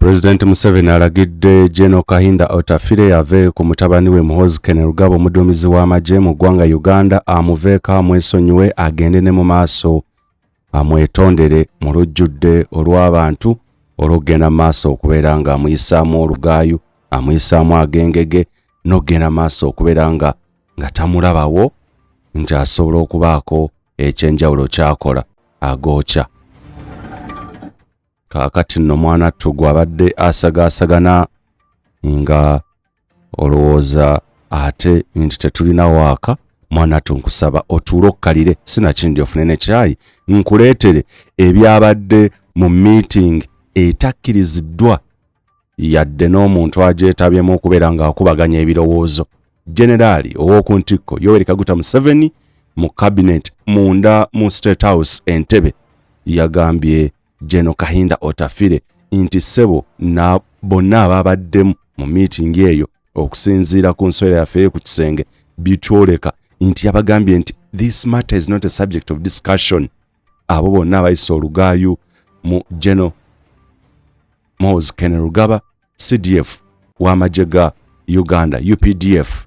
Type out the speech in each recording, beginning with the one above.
Pulezidenti Museveni alagidde General Kahinda Otafire ave ku mutabani we Muhoozi Kainerugaba, omuduumizi w'amagye mu ggwanga Uganda, amuveeko amwesonyiwe agende ne mu maaso amwetondere mu lujjudde olw'abantu olw'okugenda mu maaso okubeera nga amuyisaamu olugaayu, amuyisaamu agengege n'okugenda mu maaso okubeera nga tamulabawo nti asobola okubaako ekyenjawulo ky'akola agookya. Kaakati nno mwana ttu gw'abadde asagaasagana nga olowooza ate nti tetulina waaka, mwana ttu nkusaba otuule okkalire, sinakindi ofune ne kyayi nkuleetere ebyabadde mu meeting etakkiriziddwa yadde n'omuntu agyetabyemu okubeera ng'akubaganya ebirowoozo. Generaali ow'oku ntikko Yoweri Kaguta Museveni mu cabinet munda mu State House Entebbe yagambye General Kahinda Otafire nti ssebo na bonna ababaddemu mu meeting eyo okusinziira ku nsowera yaffe ku kisenge bitwoleka nti yabagambye nti this matter is not a subject of discussion. Abo bonna abayisa olugaayu mu General Muhoozi Kainerugaba, CDF w'amagye ga Uganda UPDF,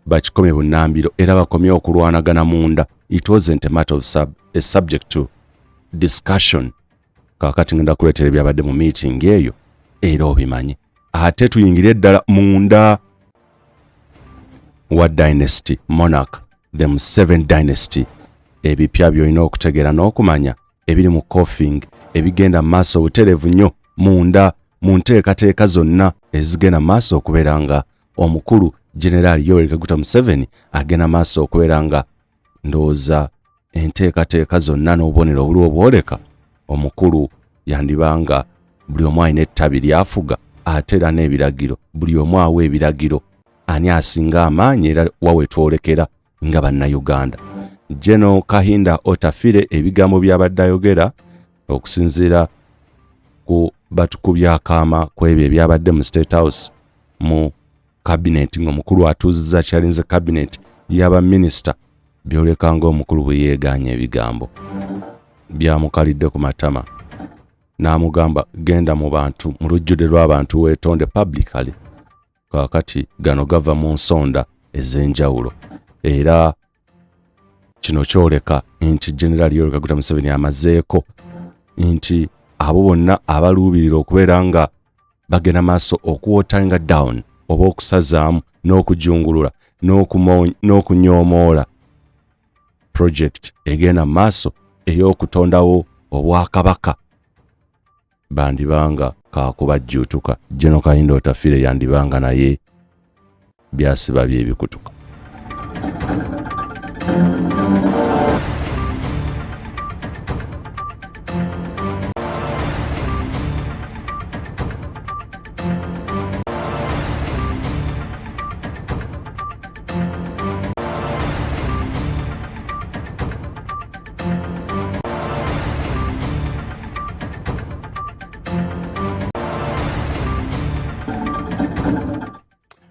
bakikomye bunnambiro era bakomye okulwanagana munda. It wasn't a matter of a subject to discussion. Kaakati ngenda kuleetera ebyabadde mu meeting eyo era obimanyi, ate tuyingire ddala munda wa dynasty monarch, the Museveni dynasty, ebipya by'olina okutegeera n'okumanya ebiri mu coffin ebigenda mu maaso obutereevu nnyo munda mu nteekateeka zonna ezigenda mu maaso okubeera nga omukulu Generaali Yoweri Kaguta Museveni agenda maaso okubeera nga ndowooza enteekateeka zonna n'obubonero obuliwo bwoleka omukulu yandibanga buli omu alina ettabi lyafuga, ate era n'ebiragiro, buli omu awa ebiragiro ani asinga amaanyi era wawe twolekera nga Bannayuganda. General Kahinda Otafire ebigambo by'abadde ayogera okusinziira ku batukubya akaama ku ebyo ebyabadde mu State House mu cabinet ng'omukulu atuuzizza kyalinze cabinet y'abaminisita, byoleka ng'omukulu bwe yeegaanya ebigambo byamukalidde ku matama n'amugamba genda mu bantu, mu lujjudde lw'abantu, weetonde publicly. Kaakati gano gava mu nsonda ez'enjawulo era kino kyoleka nti General Yoweri Kaguta Museveni amazeeko nti abo bonna abaluubirira okubeera nga bagenda maaso okuwateringa down oba okusazaamu n'okujungulula n'okunyoomoola project egenda mu maaso ey'okutondawo obwakabaka bandibanga kaakubajjuutuka. General Kahinda Otafiire yandibanga naye byasiba byebikutuka.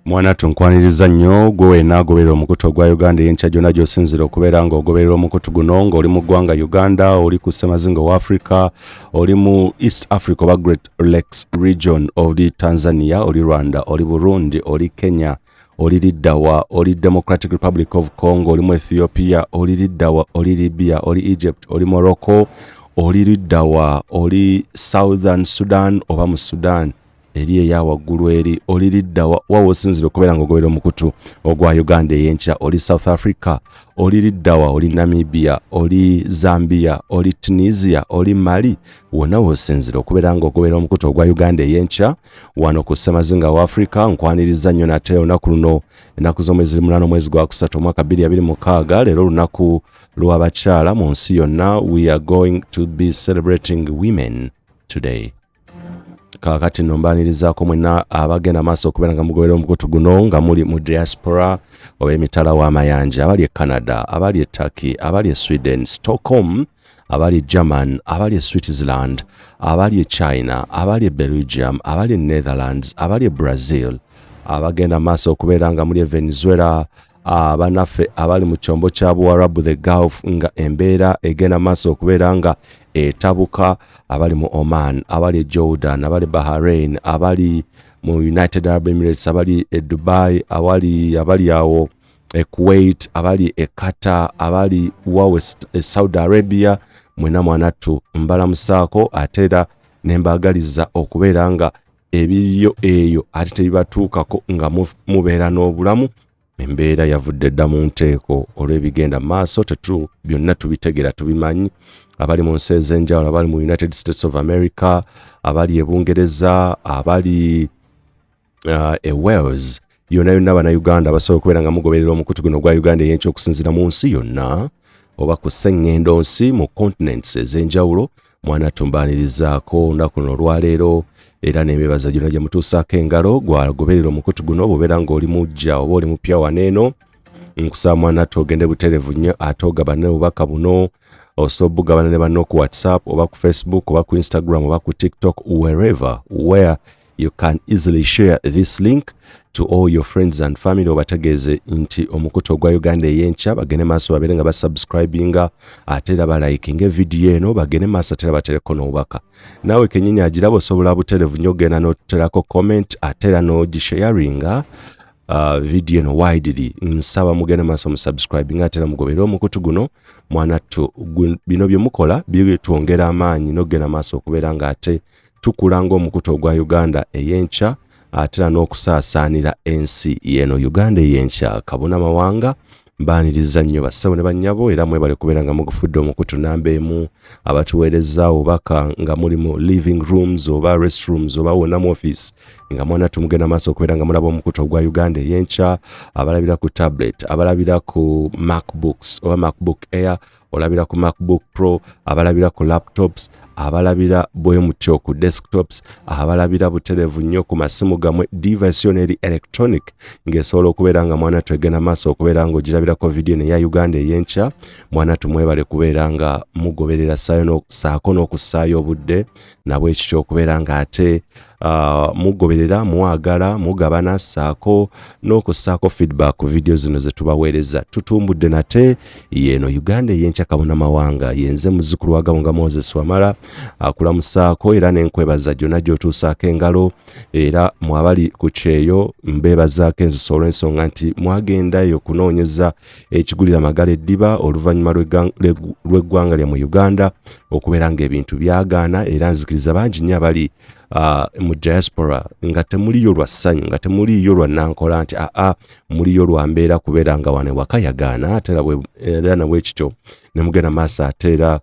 Mwana tunkwaniriza nnyo gwe wena agoberera omukutu ogwa Uganda ey'enkya gyonna gy'osinzira okubeera ng'ogoberera omukutu guno, ng'oli mu ggwanga Uganda, oli ku ssemazinga owa Africa, oli mu East Africa oba Great Lakes region, oli Tanzania, oli Rwanda, oli Burundi, oli Kenya, oli liddawa, oli Democratic Republic of Congo, oli mu Ethiopia, oli liddawa, oli Libya, oli Egypt, oli Morocco, oli liddawa, oli Southern Sudan oba mu Sudan eri eya waggulu eri, oli liddawa, wawa osinzira okubeera ng'ogoberera omukutu ogwa Uganda ey'enkya, oli South Africa, oli liddawa, oli Namibia, oli Zambia, oli Tunisia, oli Mali, wonna w'osinzira okubeera ng'ogoberera omukutu ogwa Uganda ey'enkya wano ku ssemazinga wa Africa. Nkwaniriza nnyo nate olunaku luno, ennaku z'omwezi 8 omwezi gwa kusatu omwaka 2026. Leero olunaku lw'abakyala mu nsi yonna. We are going to be celebrating women today. Kaakati nno mbaanirizaako mwenna abagenda maaso okubeera nga mugoberera omukutu guno nga muli mu diaspora oba emitala w'amayanja, abali e Canada, abali e Turkey, abali e Sweden, Stockholm, abali e German, abali e Switzerland, abali e China, abali e Belgium, abali e Netherlands, abali e Brazil, abagenda maaso okubeera nga muli e Venezuela, Abanaffe abali mu kyombo kya Buwarabu, the Gulf, nga embeera egenda maaso okubeera nga etabuka, abali mu Oman, abali e Jordan, abali Bahrain, abali mu United Arab Emirates, abali e Dubai, abali awo e Kuwait, abali e Qatar, abali wawe e Saudi Arabia, mwena mwanattu mbalamusaako, ate era ne mbaagaliza okubeera nga ebiriyo eyo ate tebibatuukako, nga mubeera n'obulamu. Embeera yavudde dda mu nteeko olw'ebigenda mu maaso, tetu byonna tubitegera, tubimanyi. Abali mu nsi ez'enjawulo, abali mu United States of America, abali e Bungereza, abali e Wales, yonna yonna, Bannayuganda basobola okubeera nga mugoberera omukutu guno ogwa Uganda Eyenkya okusinziira mu nsi yonna oba ku sseŋŋendo nsi mu continents ez'enjawulo. Mwana tumbaanirizaako olunaku luno olwaleero, era n'embebaza gyonna gye mutuusaako engalo. Gwagoberera omukutu guno, bw'obeera ng'oli mujja oba oli mupya waneeno, nkusaba mwana tte ogende buterevu nnyo ate ogabane obubaka buno. Osobola obugabana ne banno ku WhatsApp oba ku Facebook oba ku Instagram oba ku TikTok, wherever where you can easily share this link to all your friends and family, obategeeze nti omukutu ogwa Uganda Eyenkya bagende maaso babeere nga basubscribinga, ate era balikinga evidiyo eno, bagende maaso ate era batereko n'obubaka. Naawe kenyini agiraba osobola buterevu nnyo ogenda n'oterako comment, ate era n'ogisharinga vidiyo eno widely. Nsaba mugende maaso musubscribinga, ate era mugoberere omukutu guno. Mwanattu, bino bye mukola bitwongera amaanyi n'okugenda maaso okubeera nga ate tukula ng'omukutu ogwa Uganda Eyenkya, ate era n'okusaasaanira ensi yeno Uganda Eyenkya kabuna mawanga. Mbaaniriza nnyo bassebo ne bannyabo, era mwebale kubeera nga mugufudde omukutu namba emu. Abatuweereza obubaka nga muli mu living rooms oba restrooms oba wonna mu office, nga mwana tumugenda maaso okubeera nga mulaba omukutu ogwa Uganda Eyenkya, abalabira ku tablet, abalabira ku MacBooks oba MacBook Air, olabira ku MacBook Pro, abalabira ku laptops, abalabira bwe mutyo ku desktops, abalabira butereevu nnyo ku masimu gammwe, device yona eri electronic ng'esobola okubeera nga mwana twegenda maaso okubeera nga ogirabirako vidiyo neya Uganda Eyenkya. Mwana tumwebale kubeera nga mugoberera saako n'okussaayo obudde nabwe ekityo okubeera nga ate mugoberera, mwagala, mugabana saako n'okussaako feedback ku vidiyo zino ze tubaweereza. Tutumbudde nate yeeno Uganda Eyenkya kabona mawanga. Yenze muzzukulu wa Gabunga Moses Wamala, akulamusaako era nenkwebaza gyonna gy'otuusaako engalo. Era mwabali ku kyeyo mbeebazaako ensuso olw'ensonga nti mwagendayo kunoonyeza ekigulira magala eddiba oluvannyuma lw'eggwanga lyammwe Uganda okubeera ng'ebintu byagaana. Era nzikiriza bangi nnyo abali mu diaspora nga temuliyo lwa ssanyu, nga temuliyo lwa nankola, nti aa muliyo lwa mbeera kubeera nga wano ewaka yagaana, ate era nabwekityo ne mugenda maaso ate era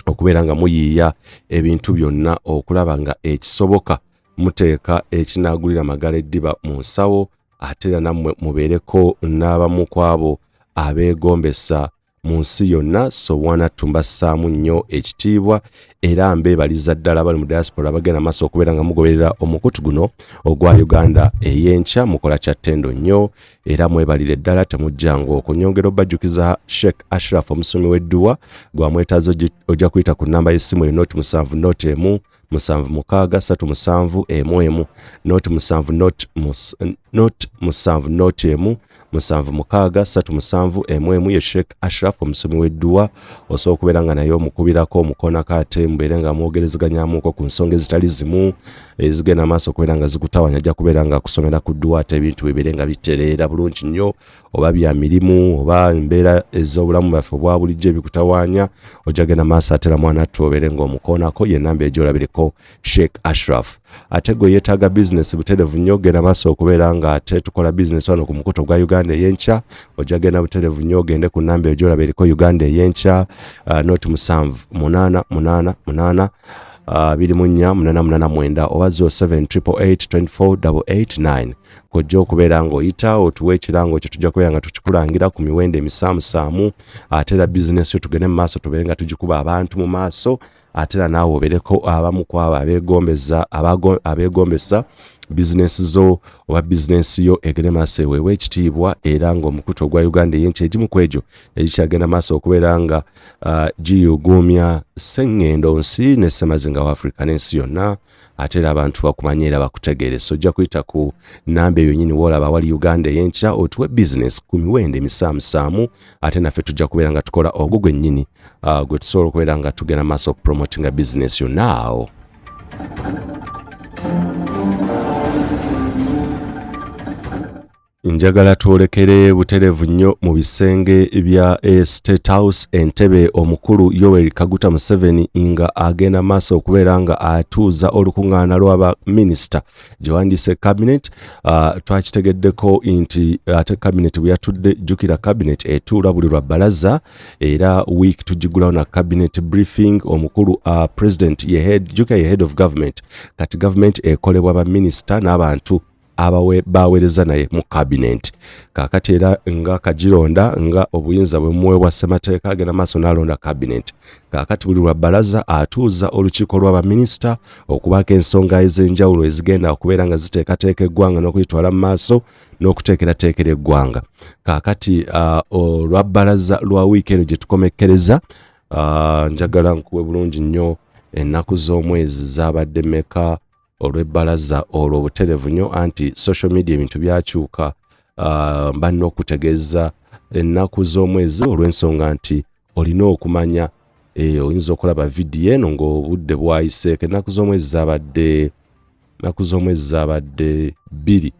okubeera nga muyiiya ebintu byonna okulaba nga ekisoboka muteeka ekinaagulira magala eddiba mu nsawo, ate era nammwe mubeereko n'abamu ku abo abeegombesa mu nsi yonna. So mwanattu mbassaamu nnyo ekitiibwa era mbeebaliza ddala abali mu diaspora abagenda maaso okubeera nga mugoberera omukutu guno ogwa Uganda Eyenkya. Mukola kya ttendo nnyo era mwebalire ddala, temujjanga okwo. Nyongera obajjukiza Sheikh Ashraf, omusomi w'edduwa, gwamwetaaza ojja kuyita ku nnamba y'essimu eyo 0 7 0 1 7 6 3 7 1 1, 0 7 0 7 0 1 7 6 3 7 1 1. Ye Sheikh Ashraf, omusomi w'edduwa. Osobola okubeera nga naye omukubirako, omukonako, ate mubeere nga mwogerezeganyamuko ku nsonga ezitali zimu ezigenda maaso okubeera nga zikutawanya. Ajja kubeera nga akusomera ku dduwa, ate ebintu bibeere nga bitereera bulungi nnyo, oba bya mirimu oba embeera ez'obulamu bwaffe obwa bulijjo ebikutawaanya, ojja genda maaso ate era mwana ttu obeere ng'omukoonako. Ye namba egyolabiriko Sheikh Ashraf. Ate gwe yeetaaga bizinesi, buterevu nnyo genda maaso okubeera nga ate tukola bizinesi wano ku mukutu ogwa Uganda Eyenkya. Ojja genda buterevu nnyo ogende ku namba egyolaba eriko Uganda Eyenkya, 0 7 8 8 8 24 889 oba 07 888 24889, kojja okubeera ng'oyita otuwa ekirango kyo, tujja kubeera nga tukikulangira ku miwendo emisaamusaamu, ate era bizinesi yo tugende mu maaso tubeere nga tugikuba abantu mu maaso, ate era naawe obeereko abamu ku abo abeegombesa Bizinensi zo oba bizinensi yo egende maaso eweebwa ekitiibwa, era ng'omukutu ogwa Uganda ey'enkya egimu ku egyo egikyagenda maaso okubeera nga giyuguumya sseŋŋendo nsi ne ssemazinga wa Afrika n'ensi yonna. Ate era abantu bakumanye era bakutegeere. So ojja kuyita ku namba eyo nyini woolaba awali Uganda ey'enkya, otuwe bizinesi ku miwendo emisaamusaamu, ate naffe tujja kubeera nga tukola ogwo gwennyini gwe tusobola okubeera nga tugenda maaso okupromotinga bizinesi yonna awo. Njagala twolekere butereevu nnyo mu bisenge bya State House Entebbe, omukulu Yoweri Kaguta Museveni nga agenda maaso okubeera nga atuuza olukuŋŋaana lw'aba minisita gye wandiise cabinet. Twakitegeddeko nti ate cabinet bwe yatudde, jjukira cabinet etuula buli lwa bbalaza, era week tugigulawo na cabinet briefing. Omukulu president ye head, jjukira ye head of government. Kati government ekolebwa ba minisita n'abantu baweereza naye mu cabinet. Kaakati era nga kagironda nga obuyinza bwe muweebwa ssemateeka, agenda maaso n'alonda cabinet. Kaakati buli lwa bbalaza atuuza olukiiko lw'abaminisita okubaako ensonga ez'enjawulo ezigenda okubeera nga ziteekateeka eggwanga n'okuyitwala mu maaso n'okuteekerateekera eggwanga. Kaakati olwa bbalaza lwa wiiki eno gye tukomekkereza, njagala nkuwe bulungi nnyo ennaku z'omwezi zaabadde meka olw'ebbalaza olwo obuterevu nnyo, anti social media ebintu byakyuka. Mba nina okutegeeza ennaku z'omwezi olw'ensonga nti olina okumanya, oyinza okulaba vidiyo eno ng'obudde bwayiseeko. Ennaku z'omwezi zabadde, ennaku z'omwezi zabadde 2,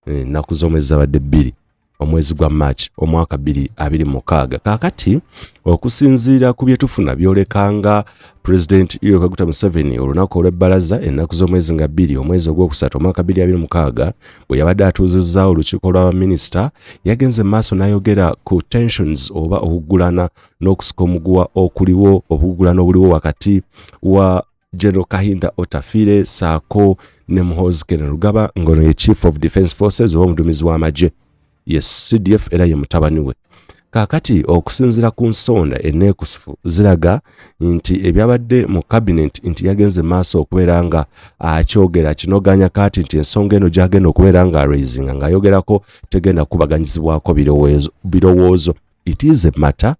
ennaku z'omwezi zabadde 2 omwezi gwa March omwaka 2026. Kaakati okusinziira ku bye tufuna byolekanga President Yoweri Kaguta Museveni olunaku olw'ebbalaza, ennaku z'omwezi nga 2 omwezi ogwokusatu omwaka 2026, bwe yabadde atuuzizza olukiiko lw'abaminisita, yagenze mu maaso n'ayogera ku tensions oba okugulana n'okusika omuguwa okuliwo, obugulana obuliwo wakati wa General Kahinda Otafiire saako ne Muhoozi Kainerugaba, ng'ono ye Chief of Defence Forces oba omuduumizi w'amagye ye CDF, era ye mutabani we. Kaakati okusinziira ku nsonda enneekusifu ziraga nti ebyabadde mu cabinet nti yagenze maaso okubeera nga akyogera kinoganya kaati nti ensonga eno gy'agenda okubeera nga araisinga ng'ayogerako tegenda kubaganyizibwako birowoozo. It is a matter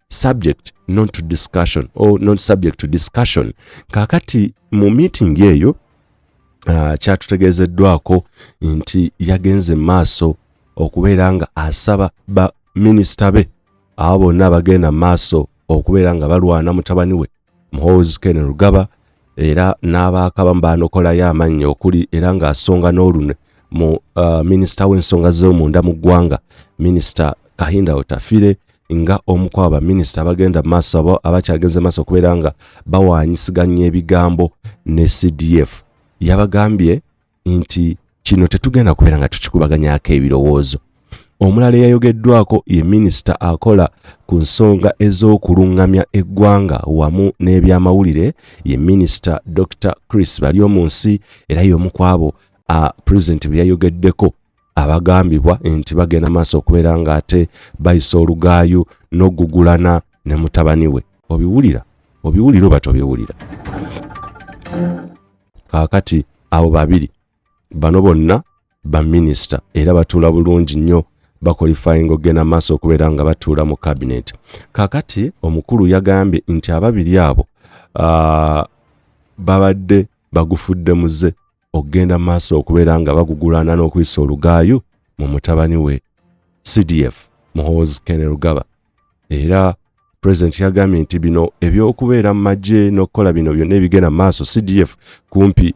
subject not to discussion or not subject to discussion. Kaakati mu meeting eyo kyatutegeezeddwako nti yagenze maaso okubeera nga asaba ba minisita be abo bonna abagenda maaso okubeera nga balwana mutabani we Muhoozi Kainerugaba, era n'abaakabamu baanokolayo amannya okuli era ng'asonga n'olunwe mu minisita w'ensonga z'omunda mu ggwanga, Minisita Kahinda Otafiire, nga omu ku abo baminisita abagenda mu maaso abo abakyagenze maaso okubeera nga bawaanyisiganya ebigambo ne CDF. Yabagambye nti kino tetugenda kubeera nga tukikubaganyako ebirowoozo. Omulala eyayogeddwako ye minisita akola ku nsonga ez'okulungamya eggwanga wamu n'ebyamawulire, ye Minisita Dr Chris Baryomunsi, era y'omu ku abo pulezidenti bwe yayogeddeko abagambibwa nti bagenda maaso okubeera ng'ate bayisa olugaayu n'okugugulana ne mutabani we. Obiwulira? Obiwulira oba tobiwulira? Kaakati abo babiri bano bonna baminisita era batuula bulungi nnyo, baqualifyinga okugenda maaso okubeera nga batuula mu cabinet. Kaakati omukulu yagambye nti ababiri abo babadde bagufudde muze okugenda maaso okubeera nga bagugulana n'okuyisa olugaayu mu mutabani we CDF Muhoozi Kainerugaba. Era president yagambye nti bino ebyokubeera mu magye n'okukola bino byonna ebigenda mu maaso, CDF kumpi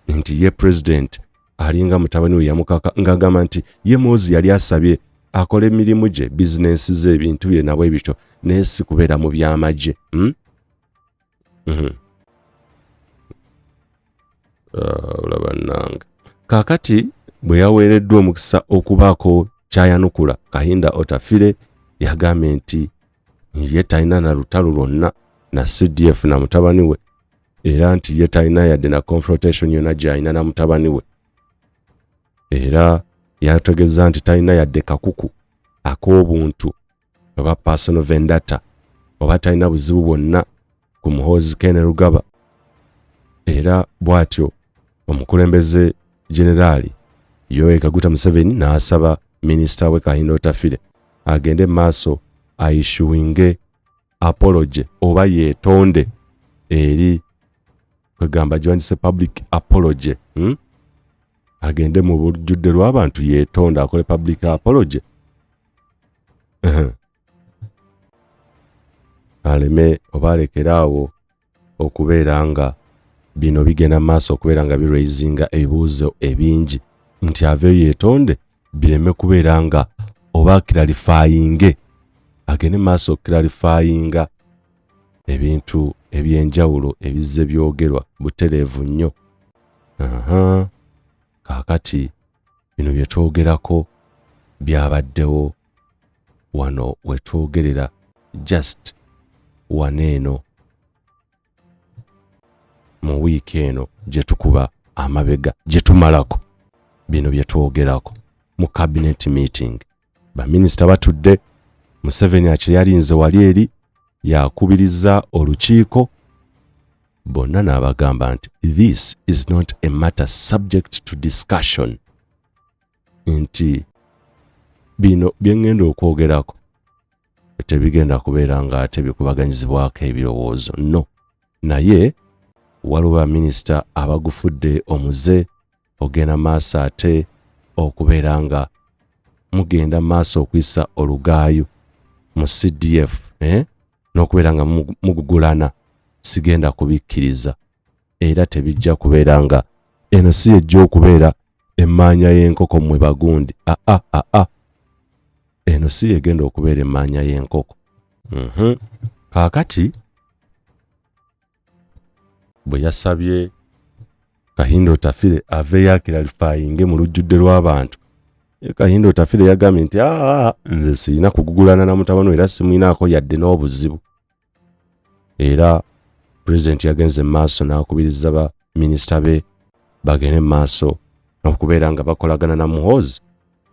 nti ye president alinga mutabani we yamukaka, ng'agamba nti ye Muhoozi yali asabye akola emirimu gye, bizinensi ze, ebintu bye nabwe bityo, naye si kubeera mu byamagye, Olaba nnanga. Kaakati bwe yaweereddwa omukisa okubaako kyayanukula, Kahinda Otafiire yagambye nti ye talina na lutalo lwonna na CDF na mutabani we, era nti ye talina yadde na confrontation yonna gy'alina na mutabani we. Era yategezza nti talina yadde kakuku ak'obuntu oba personal vendetta, oba talina buzibu bwonna ku Muhoozi Kainerugaba. Era bw'atyo omukulembeze Generaali Yoweri Kaguta Museveni n'asaba minisita we Kahinda Otafire agende mu maaso ayishuwinge apology oba yeetonde eri kwegamba giwandise public apology, Agende mu bujjudde lw'abantu yeetonde akole public apology aleme oba alekere awo okubeera nga bino bigenda maaso okubeera nga biraisinga ebibuuzo ebingi nti aveeyo yeetonde bireme kubeera nga oba kiralifayinge agende maaso okukiralifayinga ebintu eby'enjawulo ebizze byogerwa butereevu nnyo. Aha, kaakati bino bye twogerako byabaddewo wano we twogerera just wano eno mu wiiki eno gye tukuba amabega gye tumalako bino bye twogerako mu cabinet meeting. Baminisita batudde, Museveni akyeyalinze wali eri yakubiriza olukiiko bonna n'abagamba nti this is not a matter subject to discussion, nti bino bye ŋŋenda okwogerako tebigenda kubeera nga ate bikubaganyizibwako ebirowoozo no. Naye waliwo baminisita abagufudde omuze ogenda maaso ate okubeera nga mugenda maaso okuyisa olugaayu mu CDF, n'okubeera nga mugugulana. Sigenda kubikkiriza era tebijja kubeera nga eno si yejja okubeera emmaanya y'enkoko mmwe bagundi. Aa aa, eno si yegenda okubeera emmaanya y'enkoko. Kaakati bwe yasabye Kahinda Otafire aveeyo akiralifayinge mu lujjudde lw'abantu, Kahinda Otafire yagambye nti aa, nze sirina kugugulana na mutabani era simulinaako yadde n'obuzibu. Era pulezidenti yagenze mu maaso n'akubiriza ba minisita be bagende mu maaso okubeera nga bakolagana na Muhoozi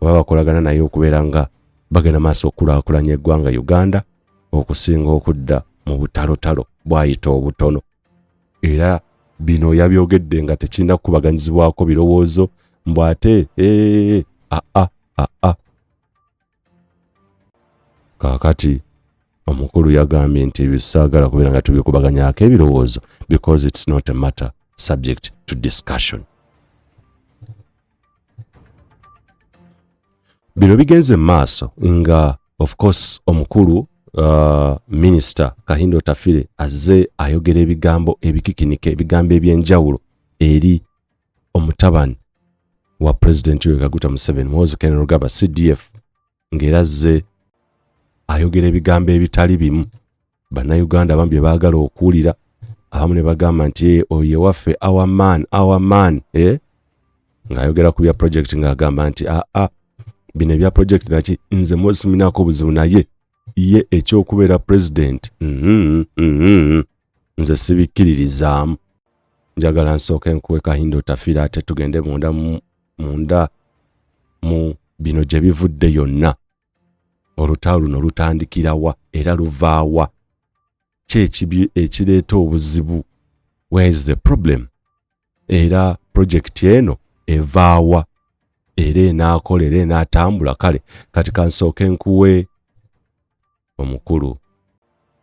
oba bakolagana naye okubeera nga bagenda maaso okukulaakulanya eggwanga Uganda okusinga okudda mu butalotalo bwayita obutono. Era bino yabyogedde nga tekirina kukubaganyizibwako birowoozo mbu ate aa aa. Kaakati omukulu yagambye nti ebyo saagala kubeera nga tubikubaganyako ebirowoozo because it's not a matter subject to discussion. Bino bigenze mu maaso nga of course omukulu minisita Kahinda Otafire azze ayogera ebigambo ebikikinike, ebigambo eby'enjawulo eri omutabani wa pulezidenti Yoweri Kaguta Museveni, Muhoozi Kainerugaba CDF, ng'era azze ayogera ebigambo ebitali bimu bannayuganda abamu bye baagala okuwulira, abamu ne bagamba nti oyo ye waffe, our man, our man, Ng'ayogera ku bya project ng'agamba nti aa, bino ebya project naki nze mosiminako obuzibu, naye ye ekyokubeera president nze sibikkiririzaamu. Njagala nsooke nkuwe Kahinda Otafire ate tugende munda munda mu bino gye bivudde yonna. Olutalo luno lutandikira wa era luvaawa? Ki ekibi ekireeta obuzibu? Where is the problem? Era project eno evaawa era enaakola era enaatambula? Kale kati kansooke nkuwe omukulu,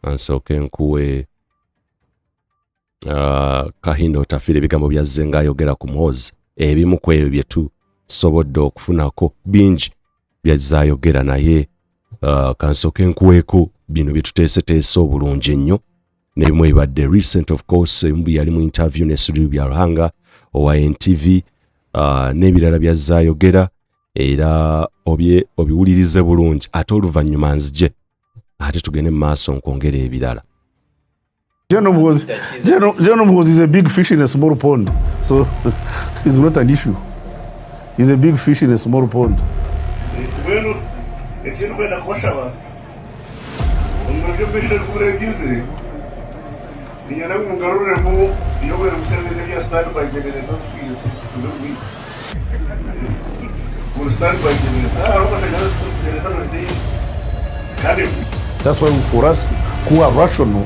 kansooke nkuwe Kahinda Otafire ebigambo byazze ng'ayogera ku Muhoozi, ebimu ku ebyo bye tusobodde okufunako. Bingi byazze ayogera, naye kansooke nkuweeko bino bye tuteeseteese obulungi ennyo n'ebimu ebibadde recent. Of course ebimu yali mu interview ne Sudhir Byaruhanga owa NTV, n'ebirala byazze ayogera, era obiwulirize bulungi ate oluvannyuma nzije ate tugende mu maaso nkwongera ebirala. General Muhoozi is a big fish in a small pond, so it's not an issue. He's a big fish in a small pond. Mbwenu ekindi kwenda kubashaba omu biro by'omumaisho ebikuregizire niinyenda ngu mungaruremu Yoweri Museveni ebya stand by generator zifiire tube bwire buri stand by generator hariho amashanyarazi generator buri kandi That's why for us who are rational,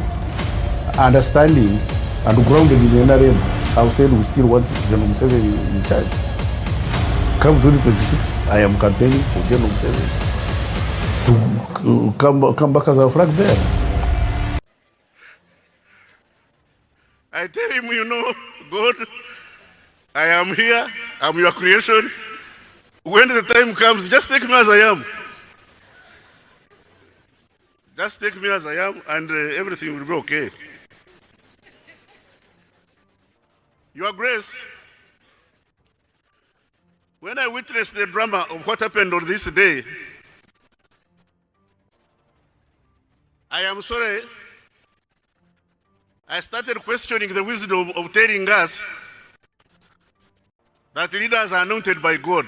understanding and grounded in the NRM, have said we still want General Museveni in charge. Come 2026, I am campaigning for General Museveni to come back as our flag bearer. I tell him, you know, God, I am here, I'm your creation. When the time comes, just take me as I am. Just take me as I am and everything will be okay. Your Grace, when I witnessed the drama of what happened on this day, I am sorry, I started questioning the wisdom of telling us that leaders are anointed by God.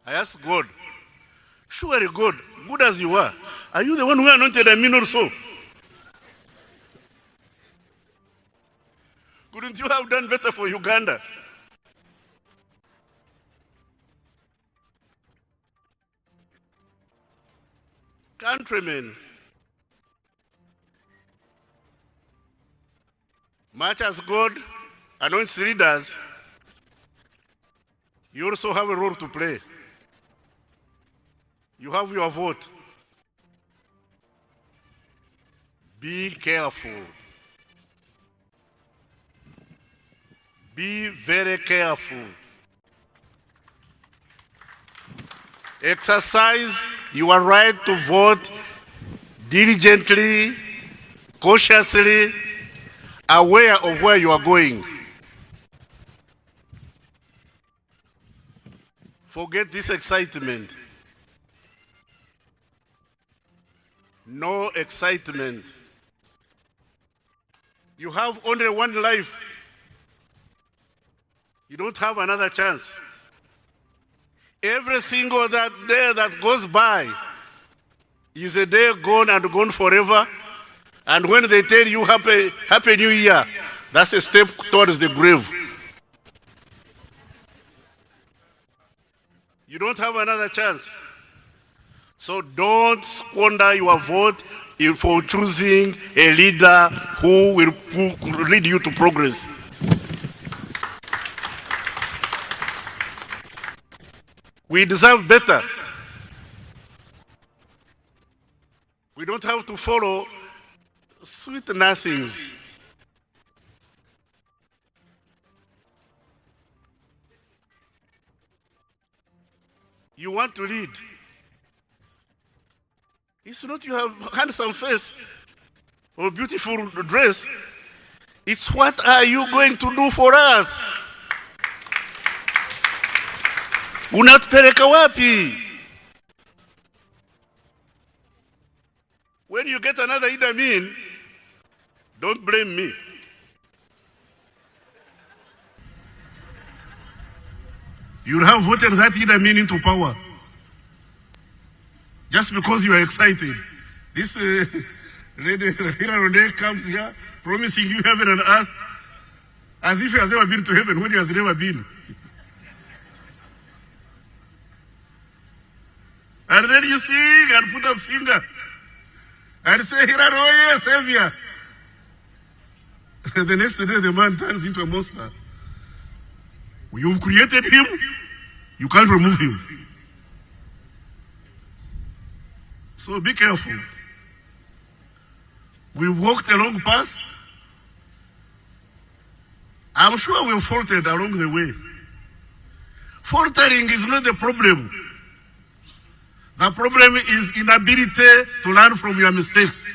I asked God, surely God, good as you are, are you the one who anointed Amin also? Couldn't you have done better for Uganda? Countrymen, much as God anoints leaders, you also have a role to play. You have your vote. Be careful. Be very careful. Exercise your right to vote diligently, cautiously, aware of where you are going. Forget this excitement. No excitement. You have only one life. You don't have another chance. Every single that day that goes by is a day gone and gone forever. And when they tell you happy, happy New Year, that's a step towards the grave. You don't have another chance. So don't squander your vote for choosing a leader who will lead you to progress. We deserve better. We don't have to follow sweet nothings. You want to lead. It's not you have handsome face or beautiful dress. It's what are you going to do for us? Unatupeleka wapi? When you get another Idi Amin, don't blame me. You'll have voted that Idi Amin into power. Just because you are excited. This lady, Hillary comes here promising you heaven and earth as if he has never been to heaven when he has never been. And then you sing and put a finger and say, Hillary, savior. The next day, the man turns into a monster. You've created him, you can't remove him. So be careful. We've walked a long path. I'm sure we've faltered along the way. Faltering is not the problem. The problem is inability to learn from your mistakes.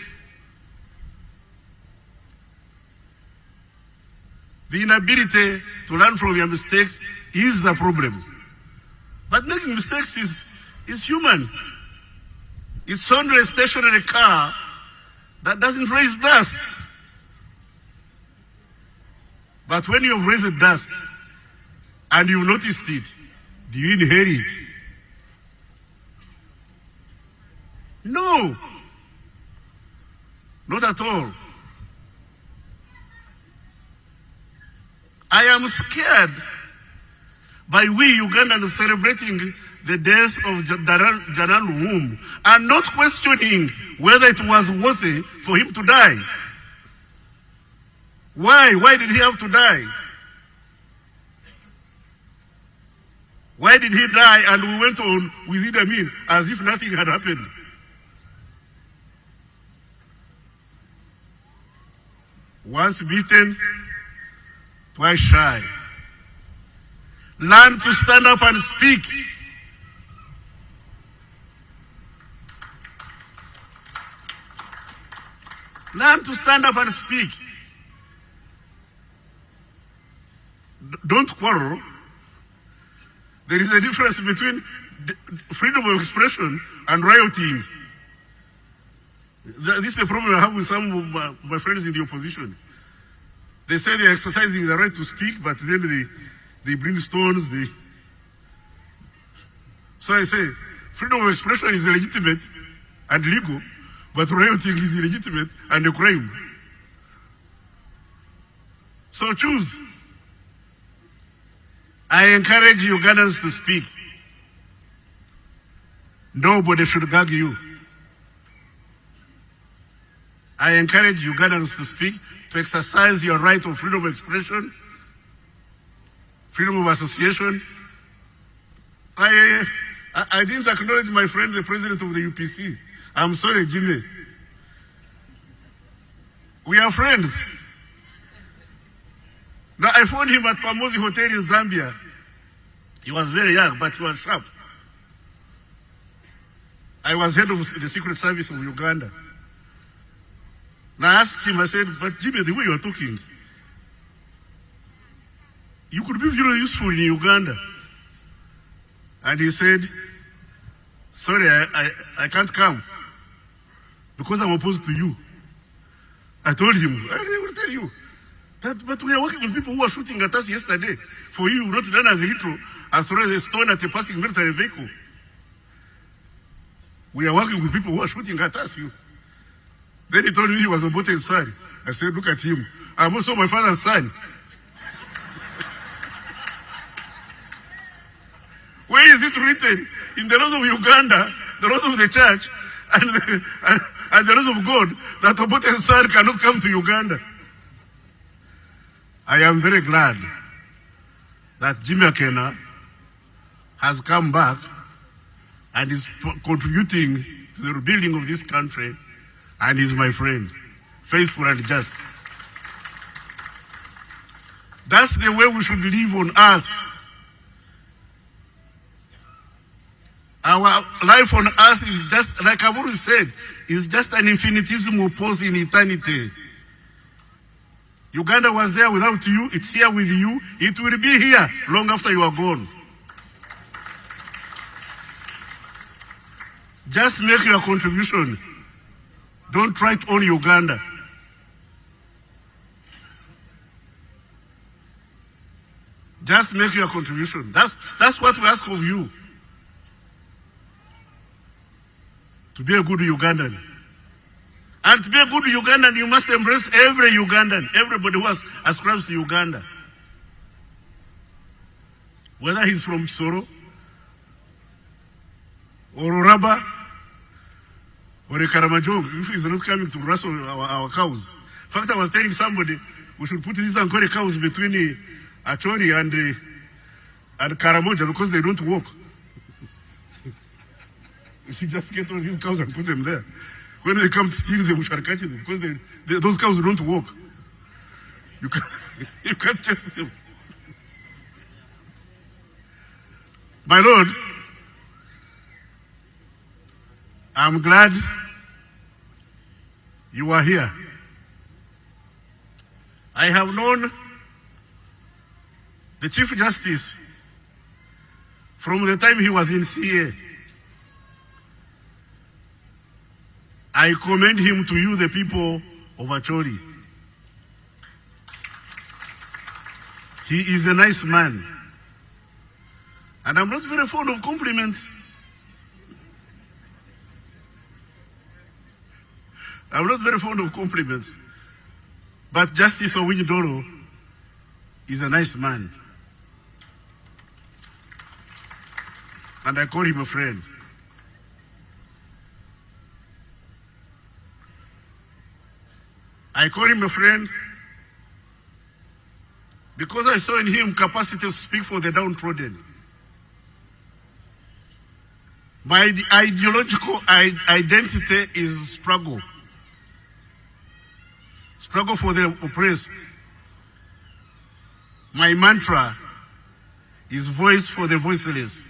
The inability to learn from your mistakes is the problem. But making mistakes is human. It's only a stationary car that doesn't raise dust. But when you've raised dust and you've noticed it, do you inherit it? No. Not at all. I am scared by we Ugandans celebrating the death of General Luwum and not questioning whether it was worthy for him to die. Why? Why did he have to die? Why did he die and we went on with Idi Amin as if nothing had happened? Once beaten, twice shy. Learn to stand up and speak. Learn to stand up and speak. Don't quarrel. There is a difference between freedom of expression and rioting. This is the problem I have with some of my friends in the opposition. They say they're exercising the right to speak, but then they bring stones. They... So I say, freedom of expression is legitimate and legal, but rioting is illegitimate and a crime. So choose. I encourage Ugandans to speak. Nobody should gag you. I encourage Ugandans to speak, to exercise your right of freedom of expression, freedom of association. I didn't acknowledge my friend, the president of the UPC. I'm sorry, Jimmy. We are friends. Now, I found him at Pamozi Hotel in Zambia. He was very young, but he was sharp. I was head of the Secret Service of Uganda. And I asked him, I said, but Jimmy, the way you are talking, you could be very useful in Uganda. And he said, sorry, I can't come because I'm opposed to you. I told him, I will tell you, that, but we are working with people who were shooting at us yesterday. For you, not done as little as throw a stone at a passing military vehicle. We are working with people who are shooting at us. You. Then he told me he was Obote's son. I said, look at him. I'm also my father's son. Where is it written in the laws of Uganda, the laws of the church, and the laws of God that Obote's son cannot come to Uganda? I am very glad that Jimmy Akena has come back and is contributing to the rebuilding of this country, and is my friend, faithful and just. That's the way we should live on earth. Our life on earth is just, like I've always said, is just an infinitesimal pause in eternity. Uganda was there without you, it's here with you, it will be here long after you are gone. Just make your contribution. Don't try to own Uganda. Just make your contribution. That's what we ask of you. To be a good Ugandan. And to be a good Ugandan, you must embrace every Ugandan, everybody who ascribes to Uganda. Whether he's from Soro, or Uraba, or Karamajong, if he's not coming to rustle our cows. In fact, I was telling somebody, we should put these Ankole cows between the Acholi and Karamoja because they don't walk. We should just get all these cows and put them there. When they come to steal them, we shall catch them because those cows don't walk. You can't chase them. My Lord, I'm glad you are here. I have known the Chief Justice from the time he was in CA. I commend him to you, the people of Acholi. He is a nice man. And I'm not very fond of compliments. I'm not very fond of compliments. But Justice Owiny Dollo is a nice man. And I call him a friend. I call him a friend because I saw in him capacity to speak for the downtrodden. My ideological identity is struggle. Struggle for the oppressed. My mantra is voice for the voiceless.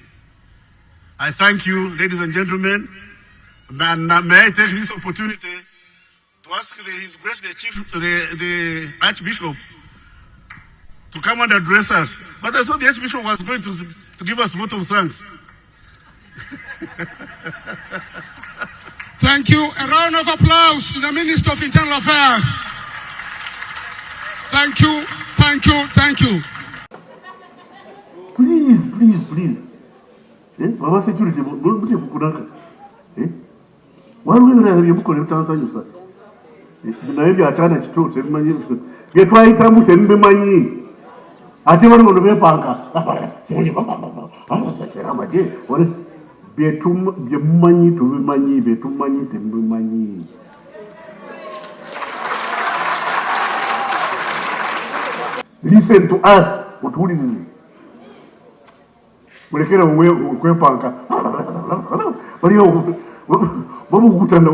I thank you, ladies and gentlemen. And may I take this opportunity to ask His Grace the Chief, the Archbishop, to come and address us. But I thought the Archbishop was going to give us vote of thanks. Thank you. A round of applause to the Minister of Internal Affairs. Thank you, thank you, thank you. Please, please, please. Eh, baba security mute kukunaka. Eh? Waliwo ebirala byemukola ebitansanyusa. Eh, naye byakyana kito tebimanyi bye twayitamu temubimanyi. Ate bali bano bepanka. Amagye byemumanyi tubimanyi byetumanyi temubimanyi. Listen to us, mutuwulirize. Mulekere okwepanka. Baliyo babukutana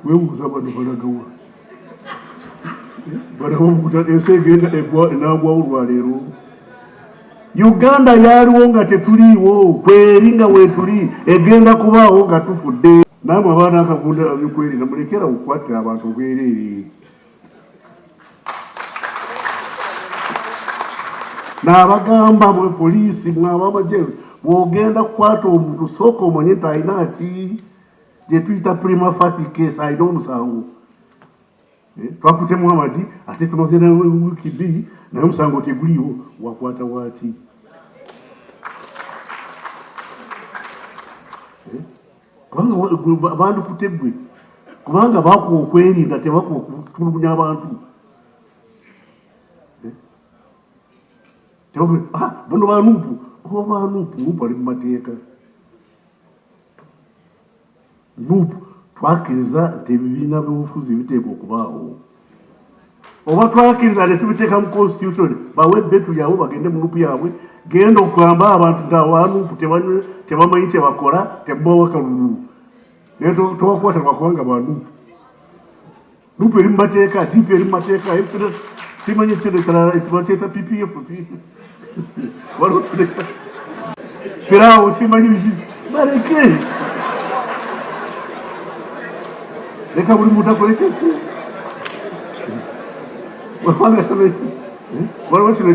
webuuza bano balagawa. Bano babukutana ensi egenda enagwawo lwaleero. Uganda yaliwo nga tetuliiwo, kweri nga weetuli, egenda kubaawo nga tufudde. Naamwe abaana akagunda abyokwerinda mulekere okukwatira abantu obwereere. N'abagamba mwe poliisi mwe ab'amagye bw'ogenda kukwata omuntu sooka omanye nti alina ki gye tuyita prima facie case, alina omusango. Twakutte Muhammad ate tumaze na wiiki bbiri naye omusango teguliiwo, wakwata waaki? Kubanga bandikutte ggwe, kubanga bakuwa okwerinda, tebakuwa okutulugunya abantu. Bano ba Nuupu, oba ba Nuupu, Nuupu ali mu mateeka. Nuupu twakkiriza nti ebibiina by'obufuzi biteekwa okubaawo, oba twakkiriza ne tubiteeka mu constitution, bawe ebbetu yaabwe bagende mu Nuupu yaabwe. Genda okugamba abantu nti aba Nuupu tebamanyi kye bakola, temubawa kalulu, naye tobakwata lwakubanga ba Nuupu. Nuupu eri mu mateeka, DP eri mu mateeka, simanyi kino ekirala bakyeta PPF, waliwo tuleka Firawo, simanyi biki, baleke, leka buli muntu akole kyeki. Waliwo kino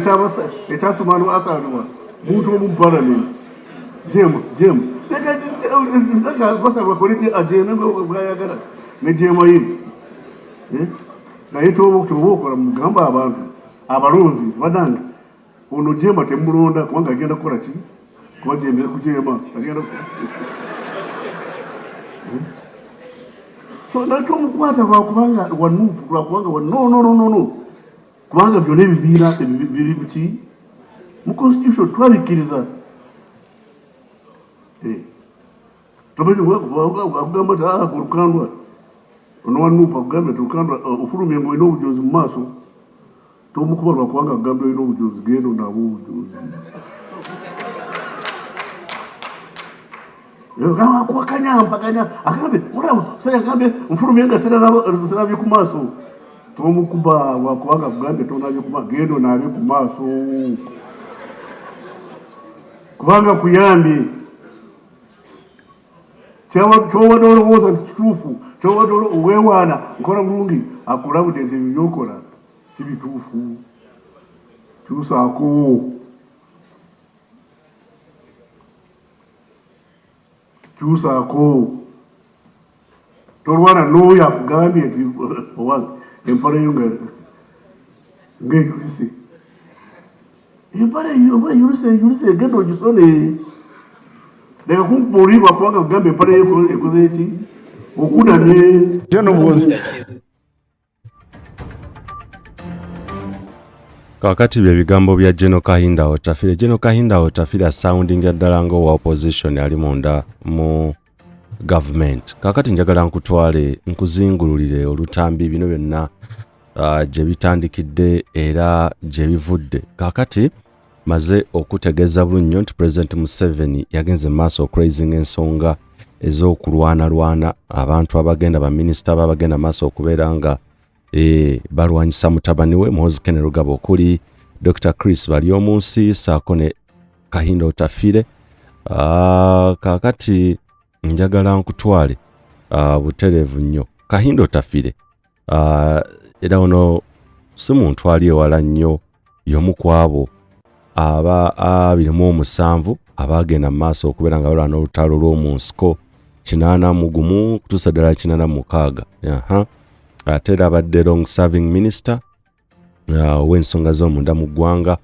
ekyasumanu asalwa muntu omu mu palamenti, jema jema, leka basalwa akole agende bwayagala ne jema ye. Naye kyoba okola mugamba abantu abalonzi banange ono jema temulonda kubanga agenda kukola ki, kuba jema kujema agenda so natomukwata lwakubanga wa Nuupu, lwakubanga wa no no no no no, kubanga byonna ebibiina biri biki mu constitution twabikkiriza. Akugamba nti aa olukandwa ono wa Nuupu akugambye nti olukandwa ofulumye ng'olina obujozi mu maaso, tomukuba lwakubanga akugambye olina obujozi, genda onaabe obujozi. Akuwakanya mpakanya agambye olaba musajja agambye nfulumye nga sirabye ku maaso, tomukuba lwakubanga akugambye tonaabye ku maaso, genda onaabe ku maaso kubanga kuyambye. Kyobadde olowooza nti kituufu, kyobadde weewaana nkola bulungi, akulabudde nti ebyo byokola si bituufu, kyusaako. Kyusaako, tolwana n'oyo akugambye nti owange empale yo ng'eyulise, empale oba eyulise eyulise, egenda ogisone, leka kunkuba oluyi lwakubanga akugambye empale yo ekoze eki okunamye. Kakati bye bigambo bya General Kahinda Otafiire. General Kahinda Otafiire asoundinga ddala ng'owa opposition ali munda mu government. Kakati njagala nkutwale nkuzingululire olutambi bino byonna gye bitandikidde era gye bivudde. Kakati maze okutegeeza bulungi nnyo nti President Museveni yagenze mu maaso okuraisinga ensonga ez'okulwanalwana abantu abagenda baminisita ba abagenda maaso okubeera nga e, balwanyisa mutabani we Muhoozi Kainerugaba okuli Dr. Chris Baryomunsi saako ne Kahinda Otafire. Kaakati njagala nkutwale butereevu nnyo Kahinda Otafire era ono si muntu ali ewala nnyo y'omu ku abo aba 27 abaagenda mu maaso okubeera nga balwana olutalo lw'omu nsiko 81 kutuusa ddala 86. Aha, ate era abadde long serving minister ow'ensonga z'omunda mu ggwanga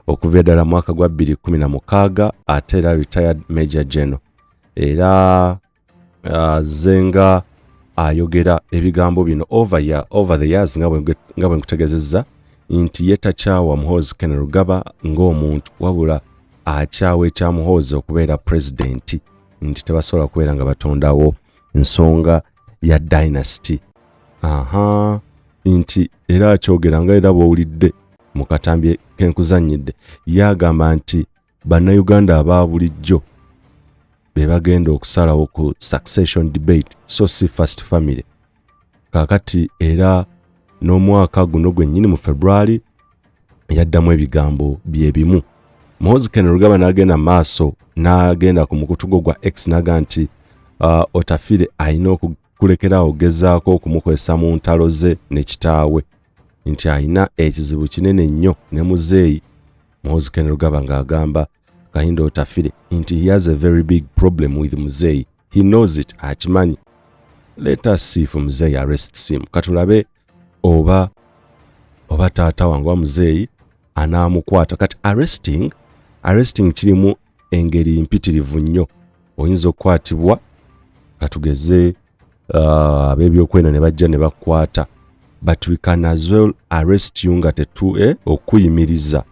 okuva eddala mwaka gwa 2016, ate era retired major general. Era azze nga ayogera ebigambo bino over the years, nga bwe nkutegezezza nti ye takyawa Muhoozi Kainerugaba ng'omuntu, wabula akyawa ekya Muhoozi okubeera pulezidenti, nti tebasobola kubeera nga batondawo nsonga ya dynasty. Aha, nti era akyogera nga era bw'owulidde mu katambi kenkuzannyidde, ye agamba nti Bannayuganda aba bulijjo be bagenda okusalawo ku succession debate, so si first family. Kaakati era n'omwaka guno gwennyini mu February yaddamu ebigambo bye bimu. Muhoozi Kainerugaba n'agenda maaso n'agenda ku mukutu gwo gwa X n'aga nti Otafire alina okukulekera ogezaako okumukozesa mu ntalo ze ne kitaawe, nti alina ekizibu kinene nnyo ne muzeeyi. Muhoozi Kainerugaba ng'agamba Kahinda Otafire nti he has a very big problem with muzeeyi. He knows it, akimanyi. Let us see if muzeeyi arrests him. Katulabe oba taata wange wa muzeeyi anaamukwata. Kati arresting kirimu engeri mpitirivu nnyo. Oyinza okukwatibwa, katugeze ab'ebyokwenda ne bajja ne bakukwata, but we can as well arrest you nga tetu okuyimiriza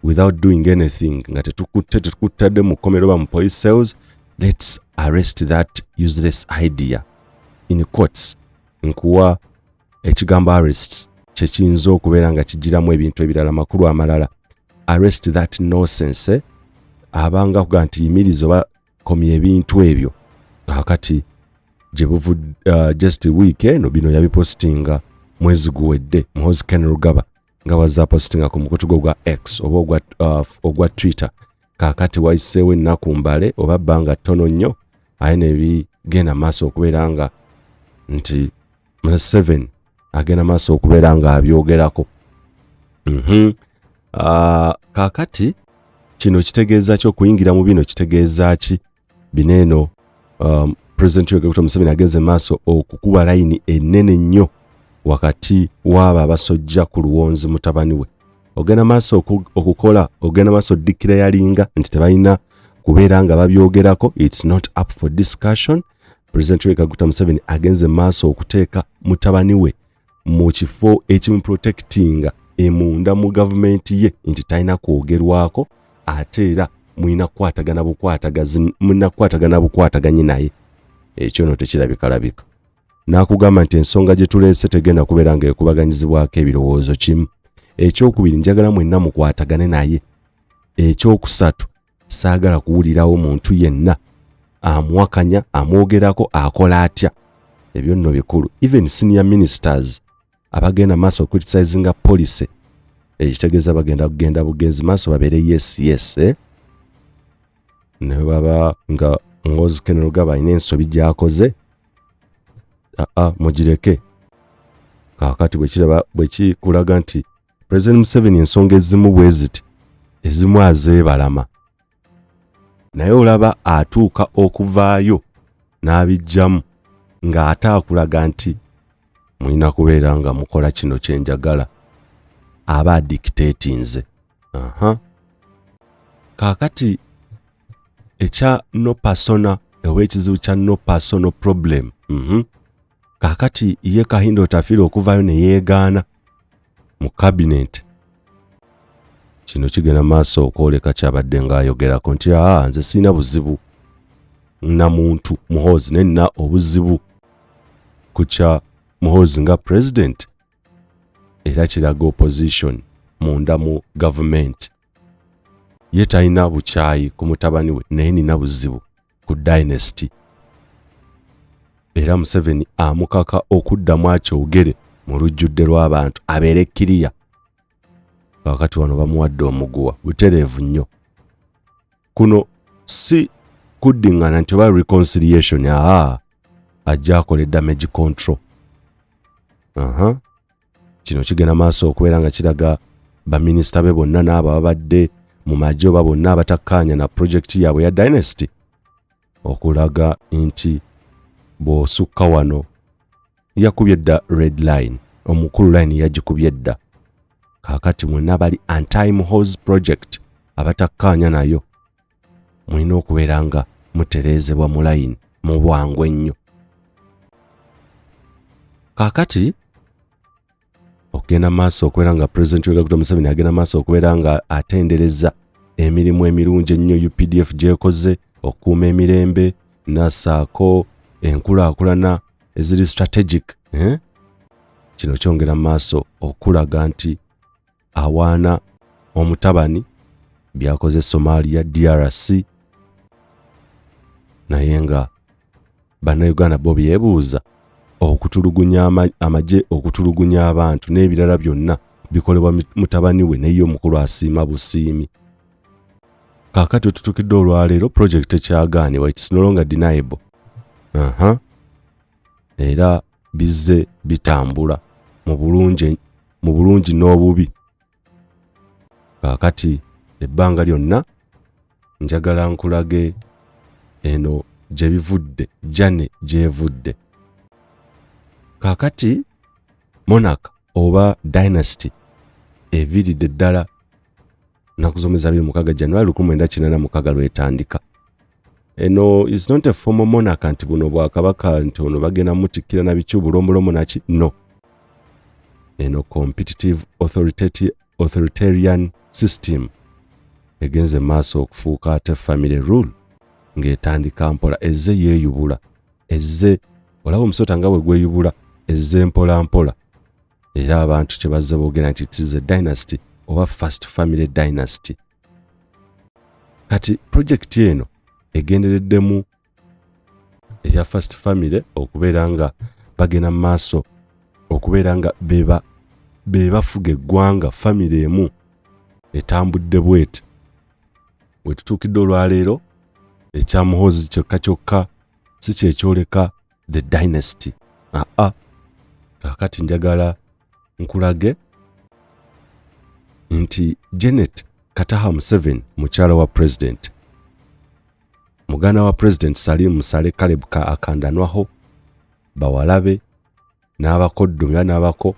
without doing anything, nga tetukutte, tetukutadde mu kkomero oba mu police cells. Let's arrest that useless idea, in quotes. Nkuwa ekigambo arrest kyekiyinza okubeera nga kigiramu ebintu ebirala, makulu amalala. Arrest that nonsense, eh? Abanga kuga nti yimiriza oba komya ebintu ebyo. Kaakati gye buvu just week eno bino yabipositinga mwezi guwedde Muhoozi Kainerugaba nga wazze apositinga ku mukutu gwe ogwa X oba ogwa Twitter. Kaakati wayiseewo ennaku mbale oba bbanga ttono nnyo, aye nebigenda maaso okubeera nga nti Museveni agenda maaso okubeera nga abyogerako. Kaakati kino kitegeeza ki? Okuyingira mu bino kitegeeza ki? Bino eno President Yoweri Kaguta Museveni agenze maaso okukuba layini ennene nnyo wakati w'abo abasojja ku luwonzi mutabani we. Ogenda maaso okukola, ogenda maaso oddikira yalinga nti tebalina kubeera nga babyogerako, it's not up for discussion. President Yoweri Kaguta Museveni agenze maaso okuteeka mutabani we mu kifo ekimuprotectinga emunda mu gavumenti ye, nti talina kwogerwako, ate era mulina kukwatagana bukwatagazi, mulina kukwatagana bukwataganyi naye. Ekyo no tekirabikalabika. N'akugamba nti ensonga gye tuleese tegenda kubeera ng'ekubaganyizibwako ebirowoozo kimu. Ekyokubiri, njagala mwenna mukwatagane naye. Ekyokusatu, saagala kuwulirawo muntu yenna amuwakanya, amwogerako, akola atya. Ebyo nno bikulu. Even senior ministers abagenda maaso okucriticizinga policy, ekitegeeza bagenda kugenda bugenzi maaso babeere yes, eh? Ne baba nga Muhoozi Kainerugaba alina ensobi gy'akoze, aa mugireke. Kaakati bwekiraba bwekikulaga nti President Museveni ensonga ezimu bwe ziti ezimu azeebalama, naye olaba atuuka okuvaayo n'abijjamu ng'ate akulaga nti mulina kubeera nga mukola kino kye njagala, aba adictatinze. Aha, kaakati ekya no persona oba ekizibu kya no personal problem. Kaakati ye Kahinda Otafiire okuvaayo ne yeegaana mu cabinet, kino kigenda maaso okwoleka kyabadde ng'ayogerako nti aa nze sirina buzibu na muntu Muhoozi, naye nina obuzibu ku kya Muhoozi nga president. Era kiraga opposition munda mu gavumenti. Ye talina bukyayi ku mutabani we, naye nina buzibu ku dynasty. Era Museveni amukaka okuddamu akyogere mu lujjudde lw'abantu abeere kiriya. Kaakati wano bamuwadde omuguwa butereevu nnyo. Kuno si kuddiŋŋana nti oba reconciliation, aa ajja akole damage control. Aha, kino kigenda maaso okubeera nga kiraga baminisita be bonna n'abo ababadde mu magye oba bonna abatakkaanya na pulojekiti yaabwe ya dynasty, okulaga nti bw'osukka wano yakubye dda red line, omukulu line yagikubye dda. Kaakati mwenna bali anti Muhoozi project abatakkaanya nayo mulina okubeera nga mutereezebwa mu layini mu bwangu ennyo. Kaakati okugenda maaso okubeera nga Pulezidenti Yoweri Kaguta Museveni agenda maaso okubeera nga atendereza emirimu emirungi ennyo UPDF gy'ekoze okukuuma emirembe nasaako enkulaakulana eziri strategic, eh? Kino kyongera maaso okulaga nti awaana omutabani byakoze Somalia, DRC, naye nga Bannayuganda bo byebuuza okutulugunya amagye, okutulugunya abantu n'ebirala byonna bikolebwa mutabani we, naye omukulu asiima busiimi. Kaakati wetutukidde olwaleero project tekyagaanibwa, it's no longer deniable. Aha, era bizze bitambula mu bulungi, mu bulungi n'obubi. Kaakati ebbanga lyonna njagala nkulage eno gye bivudde, jane gyevudde. Kaakati monarch oba dynasty eviiridde ddala nnaku z'omwezi 26 January 1986 lwetandika. Eno is not a formal monarch nti buno bwakabaka nti ono bagenda mutikkira na biki obulomolomo naki, no. Eno competitive authoritarian system egenze maaso okufuuka ate family rule ng'etandika mpola, ezze yeeyubula, ezze olaba omusota nga bwe gweyubula, ezze mpola mpola. Era abantu kye bazze boogera nti it is a dynasty oba first family dynasty. Kati projekiti eno egendereddemu eya first family okubeera nga bagenda mu maaso okubeera nga be bafuga eggwanga, family emu etambudde bweti. We tutuukidde olwaleero ekya Muhoozi kyokka kyokka si kyekyoleka the dynasty. Aa, kaakati njagala nkulage nti Janet Kataha Museveni, mukyala wa president, muganda wa President Salim Saleh Caleb ka Akandanwaho, bawala be n'abakoddomi oba n'abako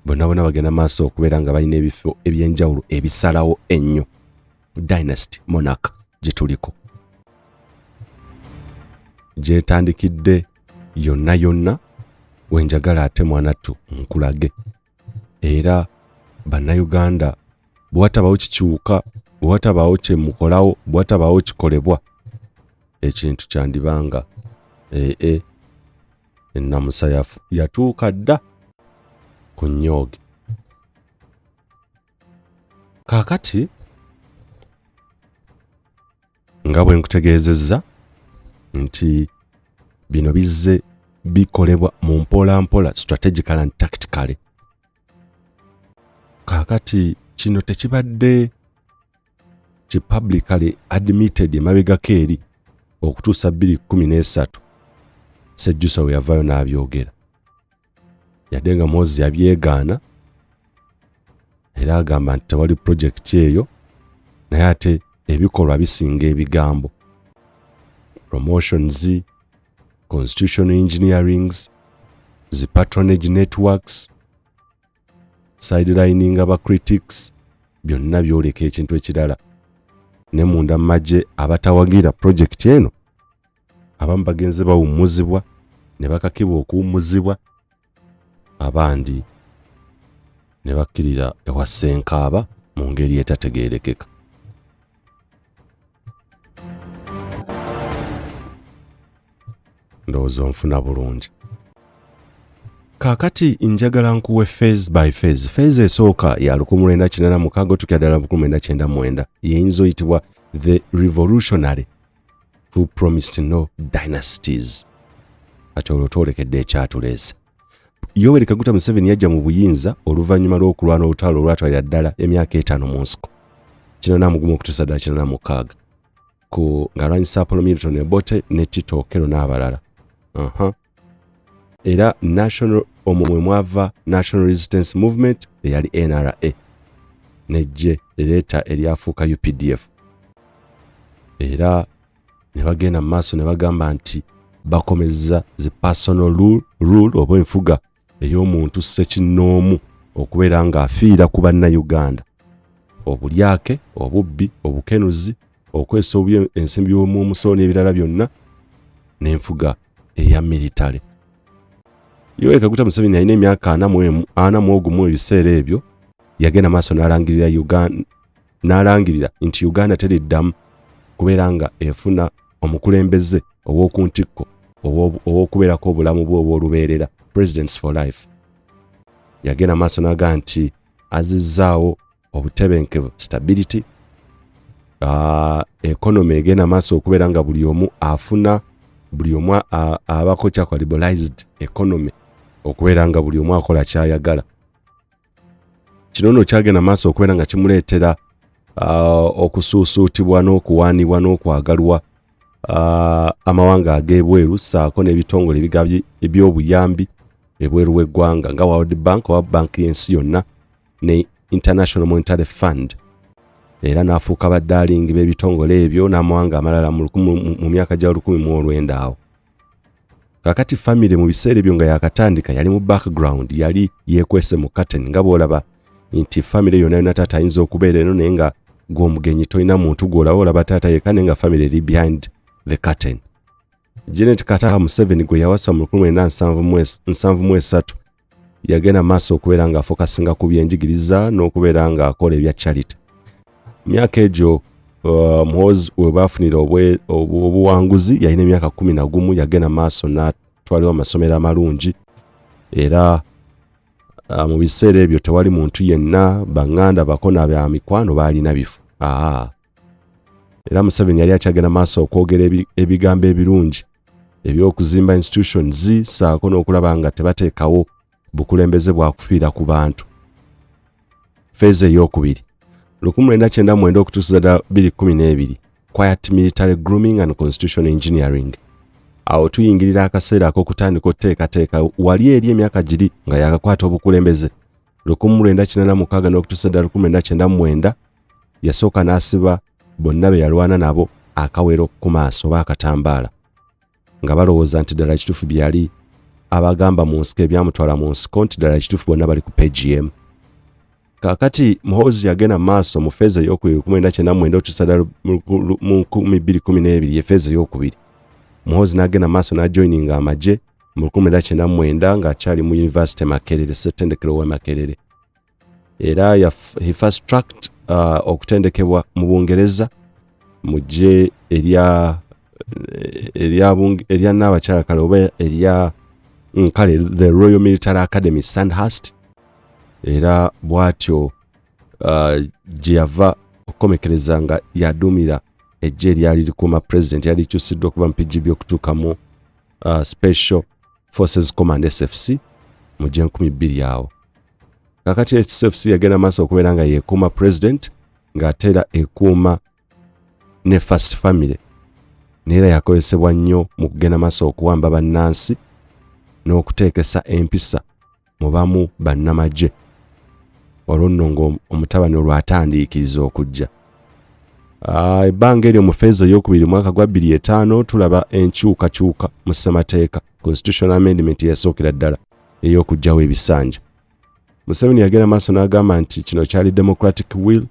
bonna bonna bagenda maaso okubeera nga balina ebifo eby'enjawulo ebisalawo ennyo dynasty monarch gye tuliko gyetandikidde yonna yonna. Wenjagala ate mwanattu nkulage era Bannayuganda, bwe watabawo kikyuka, bwe watabaawo kye mukolawo, bwe watabaawo kikolebwa, ekintu kyandibanga ee ennamusa yatuuka dda ku nnyooge. Kaakati nga bwe nkutegeezezza nti bino bizze bikolebwa mu mpola mpola, strategically and tactically. Kaakati kino tekibadde ki publicly admitted emabegako eri okutuusa 2013 Sejjusa we yavaayo n'abyogera, yadde nga Muhoozi yabyegaana era agamba nti tewali projekiti eyo, naye ate ebikolwa bisinga ebigambo. Promotions, constitutional engineerings, zi patronage networks, sidelining aba critics, byonna byoleka ekintu ekirala. Ne munda mu magye abatawagira projekiti eno abamu bagenze bawummuzibwa ne bakakibwa okuwummuzibwa, abandi ne bakkirira ewa Ssenkaaba mu ngeri etategeerekeka. Ndowooza onfuna bulungi. Kaakati njagala nkuwe phase by phase. Phase esooka ya 1986 otukira ddala 1999 yeyinza oyitibwa the revolutionary who promised no dynasties. Kati olwo twolekedde ekyatuleese. Yoweri Kaguta Museveni yajja mu buyinza oluvannyuma lw'okulwana olutalo olwatwalira ddala emyaka etaano mu nsiko, 81 okutuusa ddala 86, ku ng'alwanyisa Apollo Milton Obote ne Tito Okello n'abalala. Era national omwo mwe mwava National Resistance Movement eyali NRA n'eggye ereeta eryafuuka UPDF. Era ne bagenda mu maaso ne bagamba nti bakomezza the personal rule oba enfuga ey'omuntu ssekinnoomu okubeera ng'afiira ku Bannayuganda, obulyake, obubbi, obukenuzi, okwesa obubi ensimbi y'omumusolo n'ebirala byonna, n'enfuga eya militale. Yoweri Kaguta Museveni yalina emyaka 41 ebiseera ebyo. Yagenda maaso n'alangirira Uganda, n'alangirira nti Uganda teriddamu kubeera nga efuna omukulembeze ow'oku ntikko ow'okubeerako obulamu bwe obw'olubeerera, presidents for life. Yagenda maaso n'agamba nti azizzaawo obutebenkevu, stability, economy egenda maaso okubeera nga buli omu afuna, buli omu abako kyakola, liberalized economy, okubeera nga buli omu akola kyayagala. Kino nno kyagenda maaso okubeera nga kimuleetera okusuusuutibwa n'okuwaanibwa n'okwagalwa amawanga ag'ebweru, ssaako n'ebitongole ebigabye eby'obuyambi ebweru w'eggwanga nga World Bank oba banki y'ensi yonna ne International Monetary Fund. Era n'afuuka badaalingi b'ebitongole ebyo n'amawanga amalala mu myaka gya 1900 awo. Kakati famire mu biseera ebyo nga yakatandika yali mu background, yali yeekwese mu curtain, nga bw'olaba nti famire yonna yonna taata ayinza okubeera eno, naye nga gw'omugenyi tolina muntu gw'olaba, olaba taata yekka, naye nga famire eri behind the curtain. Janet Kataaha Museveni gwe yawasa mu 1973 yagenda maaso okubeera ng'afokasinga ku byenjigiriza n'okubeera ng'akola ebya charity. Myaka egyo Muhoozi we baafunira obuwanguzi yalina emyaka 11. Yagenda maaso n'atwalibwa amasomero amalungi, era mu biseera ebyo tewali muntu yenna, baŋŋanda bako na bya mikwano baalina bifo. Era Museveni yali akyagenda maaso okwogera ebigambo ebirungi eby'okuzimba institutions, ssaako n'okulaba nga tebateekawo bukulembeze bwakufiira ku bantu. Phase eyokubiri, 1999 okutuusiza ddala 2012, quiet military grooming and constitutional engineering. Awo tuyingirira akaseera ak'okutandika okuteekateeka wali eri emyaka giri nga yakakwata obukulembeze, 1986 n'okutuusa ddala 1999. Yasooka n'asiba bonna be yalwana nabo akawero ku maaso oba akatambaala, nga balowooza nti ddala kituufu bye yali abagamba mu nsiko, ebyamutwala mu nsiko, nti ddala kituufu bonna bali ku page emu. Kaakati Muhoozi yagenda mu maaso mu phase eyokubiri, 1999 okutuusa ddala mu 2012, ye phase eyokubiri. Muhoozi n'agenda mu maaso n'ajoininga amagye mu 1999 ng'akyali mu university Makerere, ssettendekero w'e Makerere. Era he fast tracked okutendekebwa mu Bungereza mu ggye erya nnaabakyala kale oba erya kale the Royal Military Academy, Sandhurst. Era bw'atyo gye yava okukomekereza nga yaduumira eggye eryali likuuma president, yali likyusiddwa okuva mu PGB okutuuka mu Special Forces Command, SFC, mu gy'enkumi bbiri awo. Kakati SFC yagenda maaso okubeera nga yekuuma president, ng'ate era ekuuma ne first family, neera yakozesebwa nnyo mu kugenda maaso okuwamba bannansi n'okuteekesa empisa mu bamu bannamagye. Olwo nno ng'omutabani olwo atandiikiriza okujja. Ebbanga eryo mu phase eyokubiri, mwaka gwa 2005, tulaba enkyukakyuka mu ssemateeka, constitutional amendment yasookera ddala ey'okuggyawo ebisanja. Museveni yagenda maaso n'agamba nti kino kyali democratic will,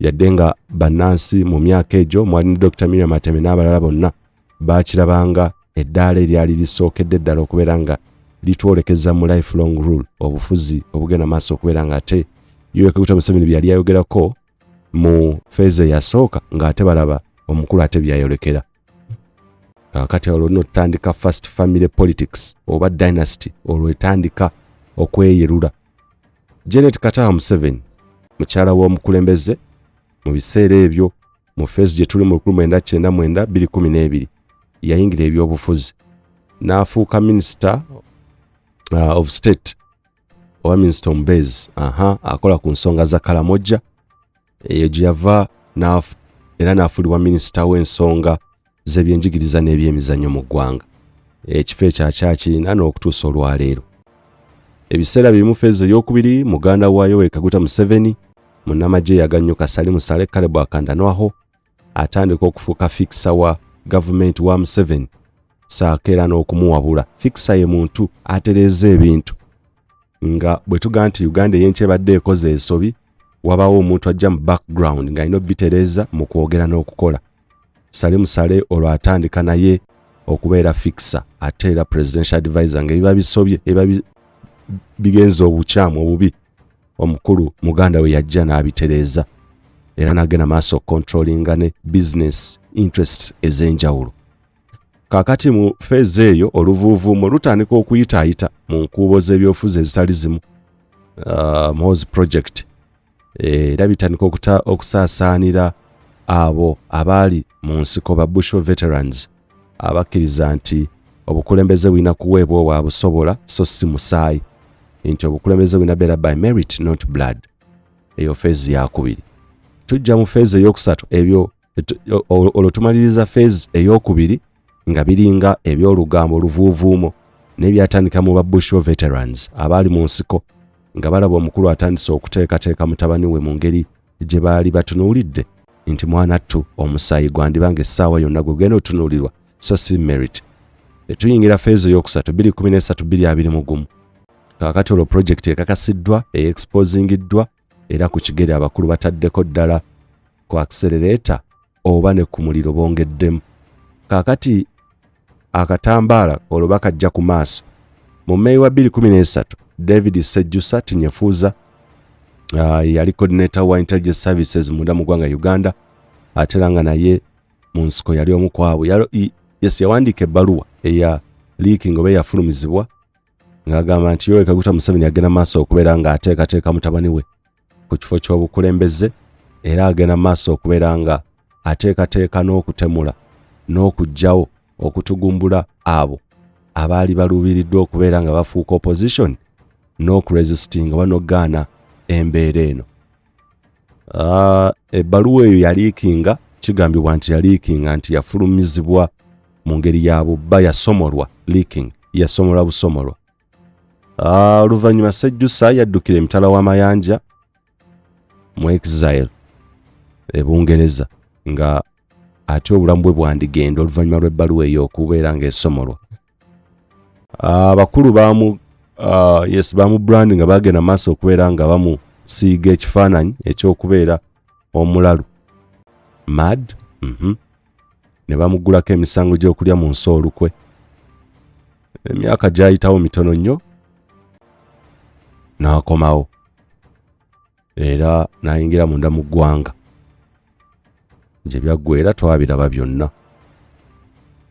yadde nga bannansi mu myaka egyo mwali ne Dr Miria Mateme n'abalala bonna baakirabanga eddaala eryali lisookedde ddala okubeera nga litwolekeza mu lifelong rule, obufuzi obugenda maaso okubeera nga ate Yoweri Kaguta Museveni bye yali ayogerako mu phase eyasooka, ng'ate balaba omukulu ate byayolekera. Kaakati olwo nno tutandika first family politics oba dynasty, olwo etandika okweyerula. Janet Kataaha Museveni, mukyala w'omukulembeze mu biseera ebyo mu phase gye tuli mu 1999 2012, yayingira ebyobufuzi. N'afuuka minister of state oba minisita omubeezi, aha, akola ku nsonga za Kalamoja. Eyo gye yava era n'afuulibwa minisita w'ensonga z'ebyenjigiriza n'ebyemizannyo mu ggwanga. Ekifo ekyo akyakirina n'okutuusa olwaleero. Ebiseera birimu phase eyokubiri, muganda wa Yoweri Kaguta Museveni, munnamagye yaganyuka Salim Saleh Caleb Akandanwaho, atandika okufuuka fixer wa gavumenti wa Museveni, saako era n'okumuwabula. Fixer ye muntu atereeza ebintu, nga bwe tugamba nti Uganda ey'enkya ebadde ekoze ensobi, wabaawo omuntu ajja mu background ng'alina obitereeza mu kwogera n'okukola. Salim Saleh olwo atandika naye okubeera fixer, ate era presidential advisor, nga ebiba bisobye, ebiba bigenza obukyamu obubi, omukulu muganda we yajja n'abitereeza, era n'agenda maaso okucontrollinga ne business interests ez'enjawulo. Kaakati mu phase eyo, oluvuuvuumo lutandika okuyitaayita mu nkuubo z'ebyobufuzi ezitali zimu, Muhoozi project era bitandika okusaasaanira abo abaali mu nsiko, ba bush veterans, abakkiriza nti obukulembeze bulina kuweebwa obwabusobola so si musaayi, nti obukulembeze bulina beera by merit, not blood. Eyo phase yakubiri. Tujja mu phase eyokusatu. Ebyo olwo tumaliriza phase eyokubiri nga biringa ebyolugambo oluvuuvuumo n'ebyatandika mu ba bush veterans abaali mu nsiko, nga balaba omukulu atandise okuteekateeka mutabani we mu ngeri gye baali batunuulidde nti mwanattu omusaayi gwandiba nga essaawa yonna gwe gugenda otunuulirwa so si merit. Tetuyingira phase eyokusatu, 2013 2021. Kaakati olwo project ekakasiddwa, eexposingiddwa, era ku kigere abakulu bataddeko ddala ku accelerator oba ne ku muliro bongeddemu. Kaakati akatambaala olwo bakajja ku maaso. Mu Meyi wa 2013, David Sejjusa Tinyefuza, yali coordinator wa intelligence services munda mu ggwanga Uganda, ate era nga naye mu nsiko yali omu ku abo. Yes, yawandiika ebbaluwa eya leaking oba eyafulumizibwa, ng'agamba nti Yoweri Kaguta Museveni agenda maaso okubeera ng'ateekateeka mutabani we ku kifo ky'obukulembeze, era agenda maaso okubeera nga ateekateeka n'okutemula n'okuggyawo, okutugumbula abo abaali baluubiriddwa okubeera nga bafuuka opposition n'okuresisting oba n'okugaana embeera eno. Ebbaluwa eyo yaliikinga, kigambibwa nti yaliikinga, nti yafulumizibwa mu ngeri ya bubba, yasomolwa, leaking, yasomolwa busomolwa. Oluvannyuma Sejjusa yaddukira emitala w'amayanja mu exile e Bungereza, nga ate obulamu bwe bwandigenda oluvannyuma lw'ebbaluwa eyo okubeera ng'esomolwa. Abakulu bamu yes, bamu brand nga bagenda maaso okubeera nga bamusiiga ekifaananyi ekyokubeera omulalu, mad, Ne bamuggulako emisango gy'okulya mu nsi olukwe. Emyaka gyayitawo mitono nnyo, n'akomawo era n'ayingira munda mu ggwanga. Gye byaggwera twabiraba byonna.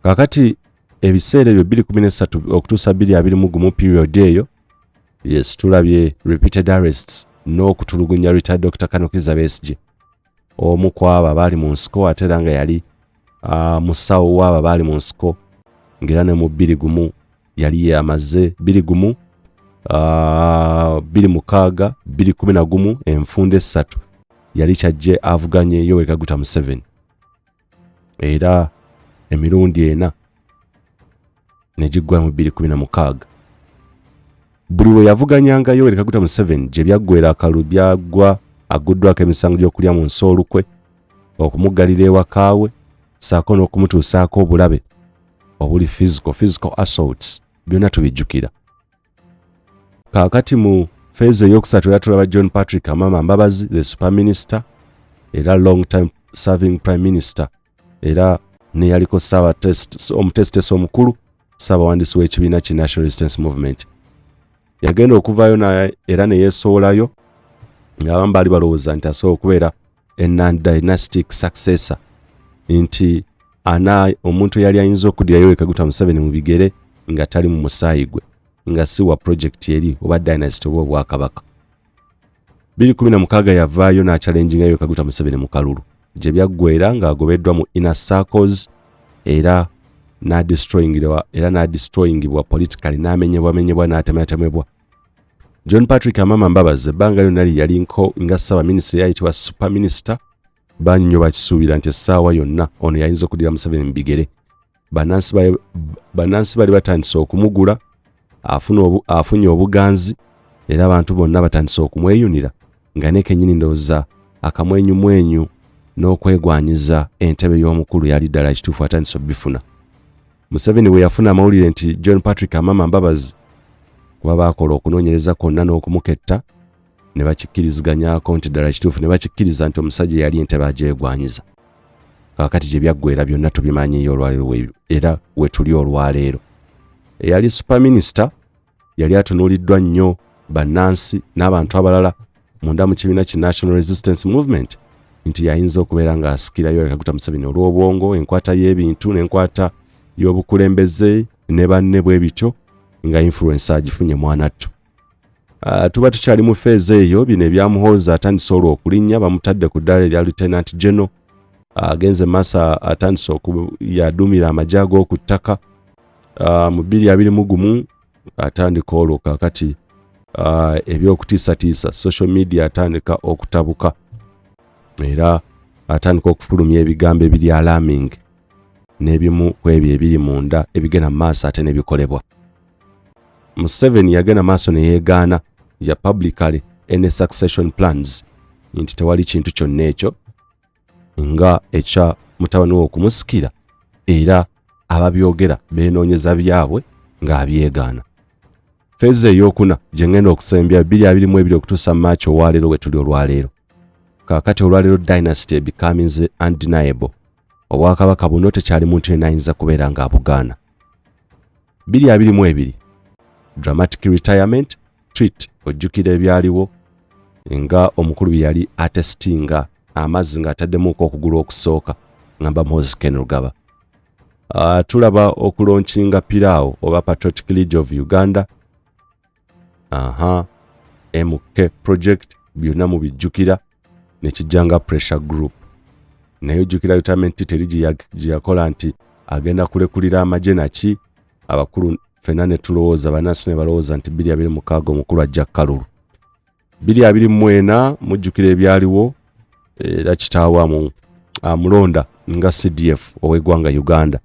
Kaakati ebiseera ebyo 2013 okutuusa 2021, period eyo, yes, tulabye repeated arrests n'okutulugunya retired Dr. Colonel Kizza Besigye, omu ku abo abaali mu nsiko, ate era nga yali musawo waabo abaali mu nsiko, ng'era ne mu 21 yali yamaze 21, 26, 2011, enfunda 3 yali kyajje avuganye Yoweri Kaguta Museveni, era emirundi 4 ne giggwa mu 2016. Buli lwe yavuganyanga Yoweri Kaguta Museveni, gye byaggwera akalulu byaggwa aguddwako emisango gy'okulya mu nsi olukwe, okumuggalira ewakaawe, ssaako n'okumutuusaako obulabe obuli physical, physical assaults. Byonna tubijjukira. Kaakati mu phase eyokusatu era tulaba John Patrick Amama Mbabazi, the super minister, era long time serving prime minister, era neyaliko omutesitesi omukulu, ssaabawandiisi w'ekibiina ki National Resistance Movement. Yagenda okuvaayo era ne yeesowolayo, ng'abamu baali balowooza nti asobola okubeera a non-dynastic successor, nti ana omuntu eyali ayinza okuddira Yoweri Kaguta Museveni mu bigere nga tali mu musaayi gwe, nga si wa project eri oba dynasty oba obwakabaka. 2016 yavaayo n'achallenginga Yoweri Kaguta Museveni mu kalulu, gye byaggwera ng'agobeddwa mu inner circles, era N'adestroyingibwa era n'adestroyingibwa politically, n'amenyebwamenyebwa, n'atemyatemebwa. John Patrick Amama Mbabazi ebbanga lyonna lye yali nko nga ssaabaminisita yayitibwa super minister, bangi nnyo bakisuubira nti essaawa yonna ono yayinza okuddira Museveni mu bigere. Bannansi bali batandise okumugula, afunye obuganzi era abantu bonna batandise okumweyunira, nga ne kennyini ndowooza akamwenyumwenyu n'okwegwanyiza entebe y'omukulu yali ddala kituufu atandise obifuna. Museveni bwe yafuna amawulire nti John Patrick Amama Mbabazi, kuba baakola okunoonyereza kwonna n'okumuketta ne bakikkiriziganyako nti ddala kituufu, ne bakikkiriza nti omusajja yali entebe agyegwanyiza. Kaakati gye byaggwera byonna tubimanyiyo olwaleero era we tuli olwaleero. Eyali super minister yali atunuuliddwa nnyo bannansi n'abantu abalala munda mu kibiina ki National Resistance Movement nti yayinza okubeera ng'asikira Yoweri Kaguta Museveni olw'obwongo, enkwata y'ebintu n'enkwata y'obukulembeze ne banne bwe bityo, nga influence agifunye mwanattu. Tuba tukyali mu phase eyo, bino ebya Muhoozi atandise olwo okulinnya, bamutadde ku ddaala erya lieutenant general, agenze maaso, atandise yaduumira amagye ag'oku ttaka. Mu 2021 atandika olwo kaakati ebyokutiisatiisa, social media atandika okutabuka era atandika okufulumya ebigambo ebiri alarming n'ebimu ku ebyo ebiri munda ebigenda mu maaso ate n'ebikolebwa. Museveni yagenda maaso ne yeegaana ya publicly any succession plans, nti tewali kintu kyonna ekyo nga ekya mutabani we okumusikira, era ababyogera beenoonyeza byabwe ng'abyegaana. Phase eyokuna gye ngenda okusembya, 2022 okutuusa Maaki olwaleero we tuli olwaleero. Kaakati olwaleero dynasty becomes undeniable. Obwakabaka buno tekyali muntu yenna ayinza kubeera ng'abugaana. 2022, dramatic retirement tweet. Ojjukira ebyaliwo nga omukulu bye yali atestinga amazzi ng'ataddemuko okugulu okusooka, ngamba Muhoozi Kainerugaba. Tulaba okulaunchinga PLU oba Patriotic League of Uganda, aha, MK project, byonna mubijjukira, nekijja nga pressure group. Naye ojjukira retirement teri gye yakola nti agenda kulekulira amagye naki, abakulu ffenna ne tulowooza, bannansi ne balowooza nti 2026 omukulu ajja kkalulu. 2024 mujjukira ebyaliwo, era kitaawe amulonda nga CDF ow'eggwanga Uganda.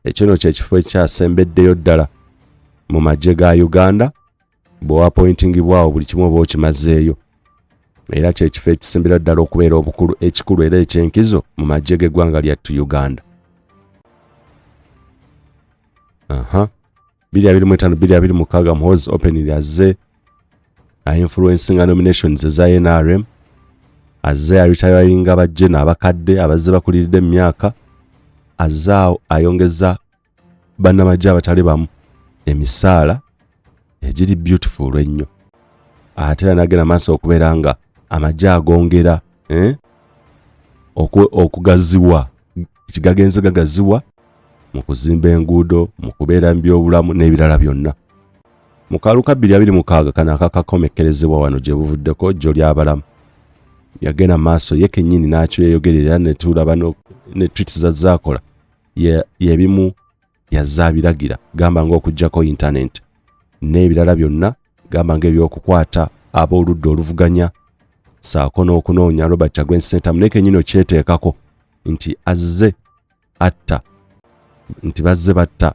Ekyo no kyekifo ekyasembeddeyo ddala mu magye ga Uganda. Bw'oappointingibwawo buli kimu oba okimazeeyo, era kyekifo ekisembera ddala okubeera obukulu, ekikulu era ekyenkizo mu magye g'eggwanga lyattu Uganda. Aha, 2025, 2026, Muhoozi openly azze ainfluencinga nominations eza NRM, azze aretiringa bajje abakadde abazze bakuliridde mu myaka, azze ayongeza bannamagye abatali bamu emisaala egiri beautiful ennyo, ate era nagenda maaso okubeera nga amagye agongera, eh? Okugaziwa kigagenze gagaziwa mu kuzimba enguudo, mu kubeera mu byobulamu n'ebirala byonna. Mu kalulu ka 2026 kano akakakomekkerezebwa wano gye buvuddeko, jjo ly'abalamu, yagenda maaso ye kennyini n'akyeyogerera ne tulaba ne tweets zaakola yebimu yazze abiragira, gamba ng'okuggyako internet n'ebirala byonna, gamba ng'ebyokukwata ab'oludda oluvuganya saako n'okunoonya Robert Kyagulanyi Ssentamu, naye kennyini okyeteekako nti azze atta, nti bazze batta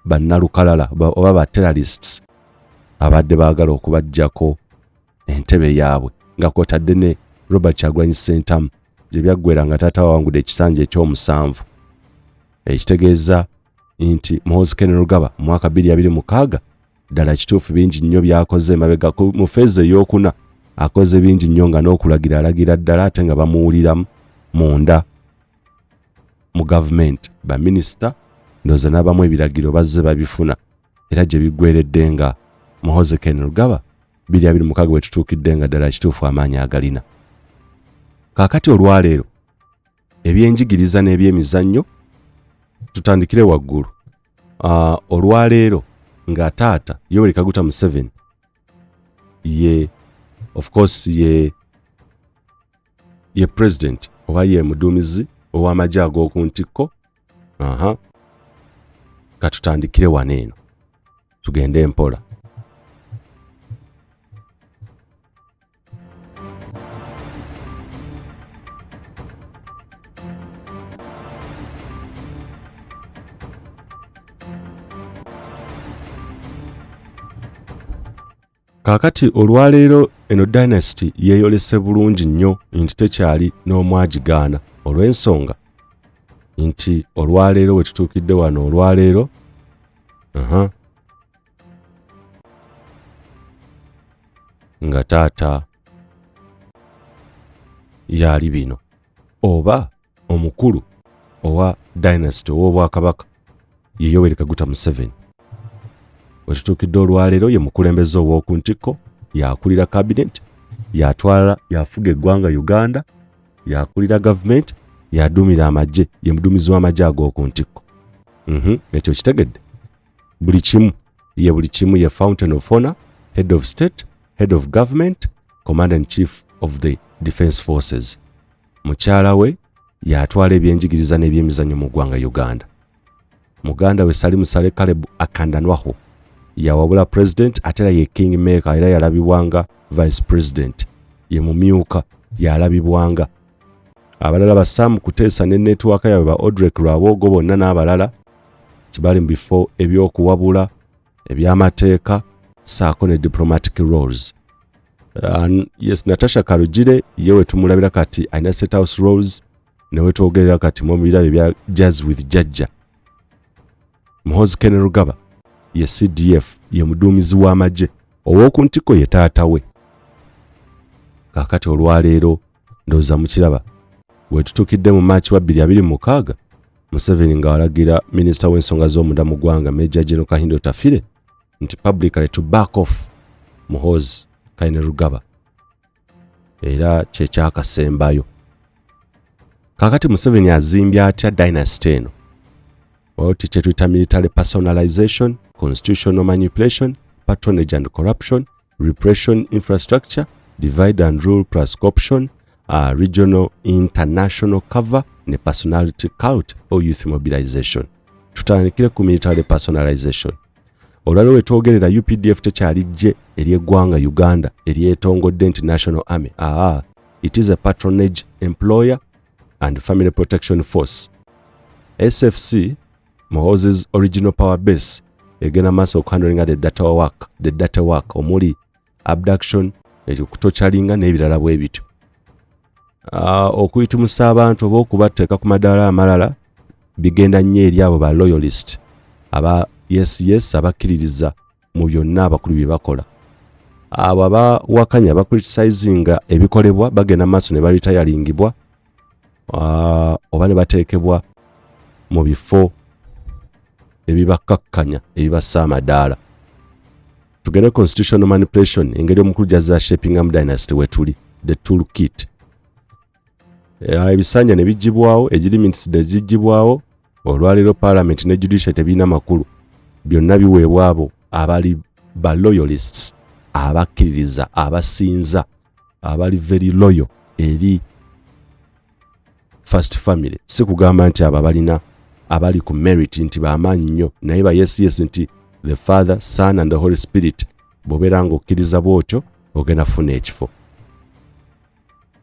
bannalukalala oba ba terrorists abadde baagala okubaggyako entebe yaabwe, nga kwotadde ne Robert Kyagulanyi Ssentamu, gye byaggwera nga taata wawangudde ekisanja ekyomusanvu, ekitegeeza nti Muhoozi Kainerugaba mu mwaka 2026 ddala kituufu bingi nnyo by'akoze emabega. Mu phase eyokuna akoze bingi nnyo, nga n'okulagira alagira ddala ate nga bamuwuliramu munda mu gavumenti. Baminisita ndowooza n'abamu ebiragiro bazze babifuna, era gye biggweredde nga Muhoozi Kainerugaba 2026 bwe tutuukidde nga ddala kituufu amaanyi agalina. Kaakati olwaleero ebyenjigiriza n'ebyemizannyo, tutandikire waggulu. Olwaleero nga taata Yoweri Kaguta Museveni ye, of course, ye president oba ye muduumizi ow'amagye ag'oku ntikko, aha. Katutandikire wano eno, tugende mpola. Kaakati olwaleero eno dynasty yeeyolese bulungi nnyo nti tekyali n'omwagigaana, olw'ensonga nti olwaleero we tutuukidde wano olwaleero nga taata yaali bino oba omukulu owa dynasty ow'obwakabaka ye Yoweri Kaguta Museveni. Wetutuukidde olwaleero ye mukulembeze ow'oku ntikko, yakulira cabinet, yatwala yafuga eggwanga Uganda, yakulira gavumenti, yaduumira amagye, ye muduumizi w'amagye ag'oku ntikko. Ekyo kitegedde buli kimu, ye buli kimu, ye fountain of honor, head of state, head of government, commander in chief of the defense forces. Mukyala we yatwala ebyenjigiriza n'ebyemizannyo mu ggwanga Uganda. Muganda we Salim Saleh Caleb Akandanwaho yawabula president, ate era ye king maker, era yalabibwanga vice president, ye mumyuka yalabibwanga. Abalala ba Sam Kuteesa ne netiwaaka yaabwe ba Odrek Rwabwogo bonna n'abalala kibali mu bifo eby'okuwabula, eby'amateeka ssaako ne diplomatic roles. Yes, Natasha Karugire ye wetumulabira kati alina State House roles, ne wetwogerera kati mu birabo ebya Jazz with Jajja. Muhoozi Kainerugaba ye CDF, ye muduumizi w'amagye ow'oku ntikko, ye taata we. Kaakati olwaleero ndowooza mukiraba wetutuukidde mu Maaki wa 2026, Museveni nga walagira minisita w'ensonga z'omunda mu ggwanga Major General Kahinda Otafire nti publicly to back off Muhoozi Kainerugaba, era kyekyakasembayo. Kaakati Museveni azimbye atya dynasty eno? Oti kyetuyita military personalization, constitutional manipulation, patronage and corruption, repression infrastructure, divide and rule plus corruption, regional international cover ne personality cult or youth mobilization. Tutandikire ku military personalization. Olwaleero wetwogerera UPDF tekyali ggye ery'eggwanga Uganda eryetongodde nti National Army. Aa, it is a patronage employer and family protection force. SFC, Muhoozi's original power base, egenda maaso okuhandlinga the data work omuli abduction, okutorturinga n'ebirala bwe bityo. Okuyitumusa abantu oba okubateeka ku madaala amalala bigenda nnyo eri abo ba loyalist, aba yes abakkiririza mu byonna abakulu bye bakola. Abo abawakanya, bacriticinga ebikolebwa, bagenda maaso ne baretiringibwa oba ne bateekebwa mu bifo ebibakkakkanya, ebibassa amadaala. Tugende constitutional manipulation, engeri omukulu gyazza shapingamu dynasty wetuli, the tool kit. Ebisanja ne bigibwawo, age limits ne zigibwawo. Olwaleero parliament ne judiciary tebirina makulu, byonna biweebwa abo abali ba loyalists, abakkiririza, abasinza, abali very loyal eri first family. Si kugamba nti abo abalina abali ku merit nti bamaanyi nnyo, naye ba yes nti the Father, Son and the Holy Spirit, bw'obeera ng'okkiriza bw'otyo ogenda kufuna ekifo.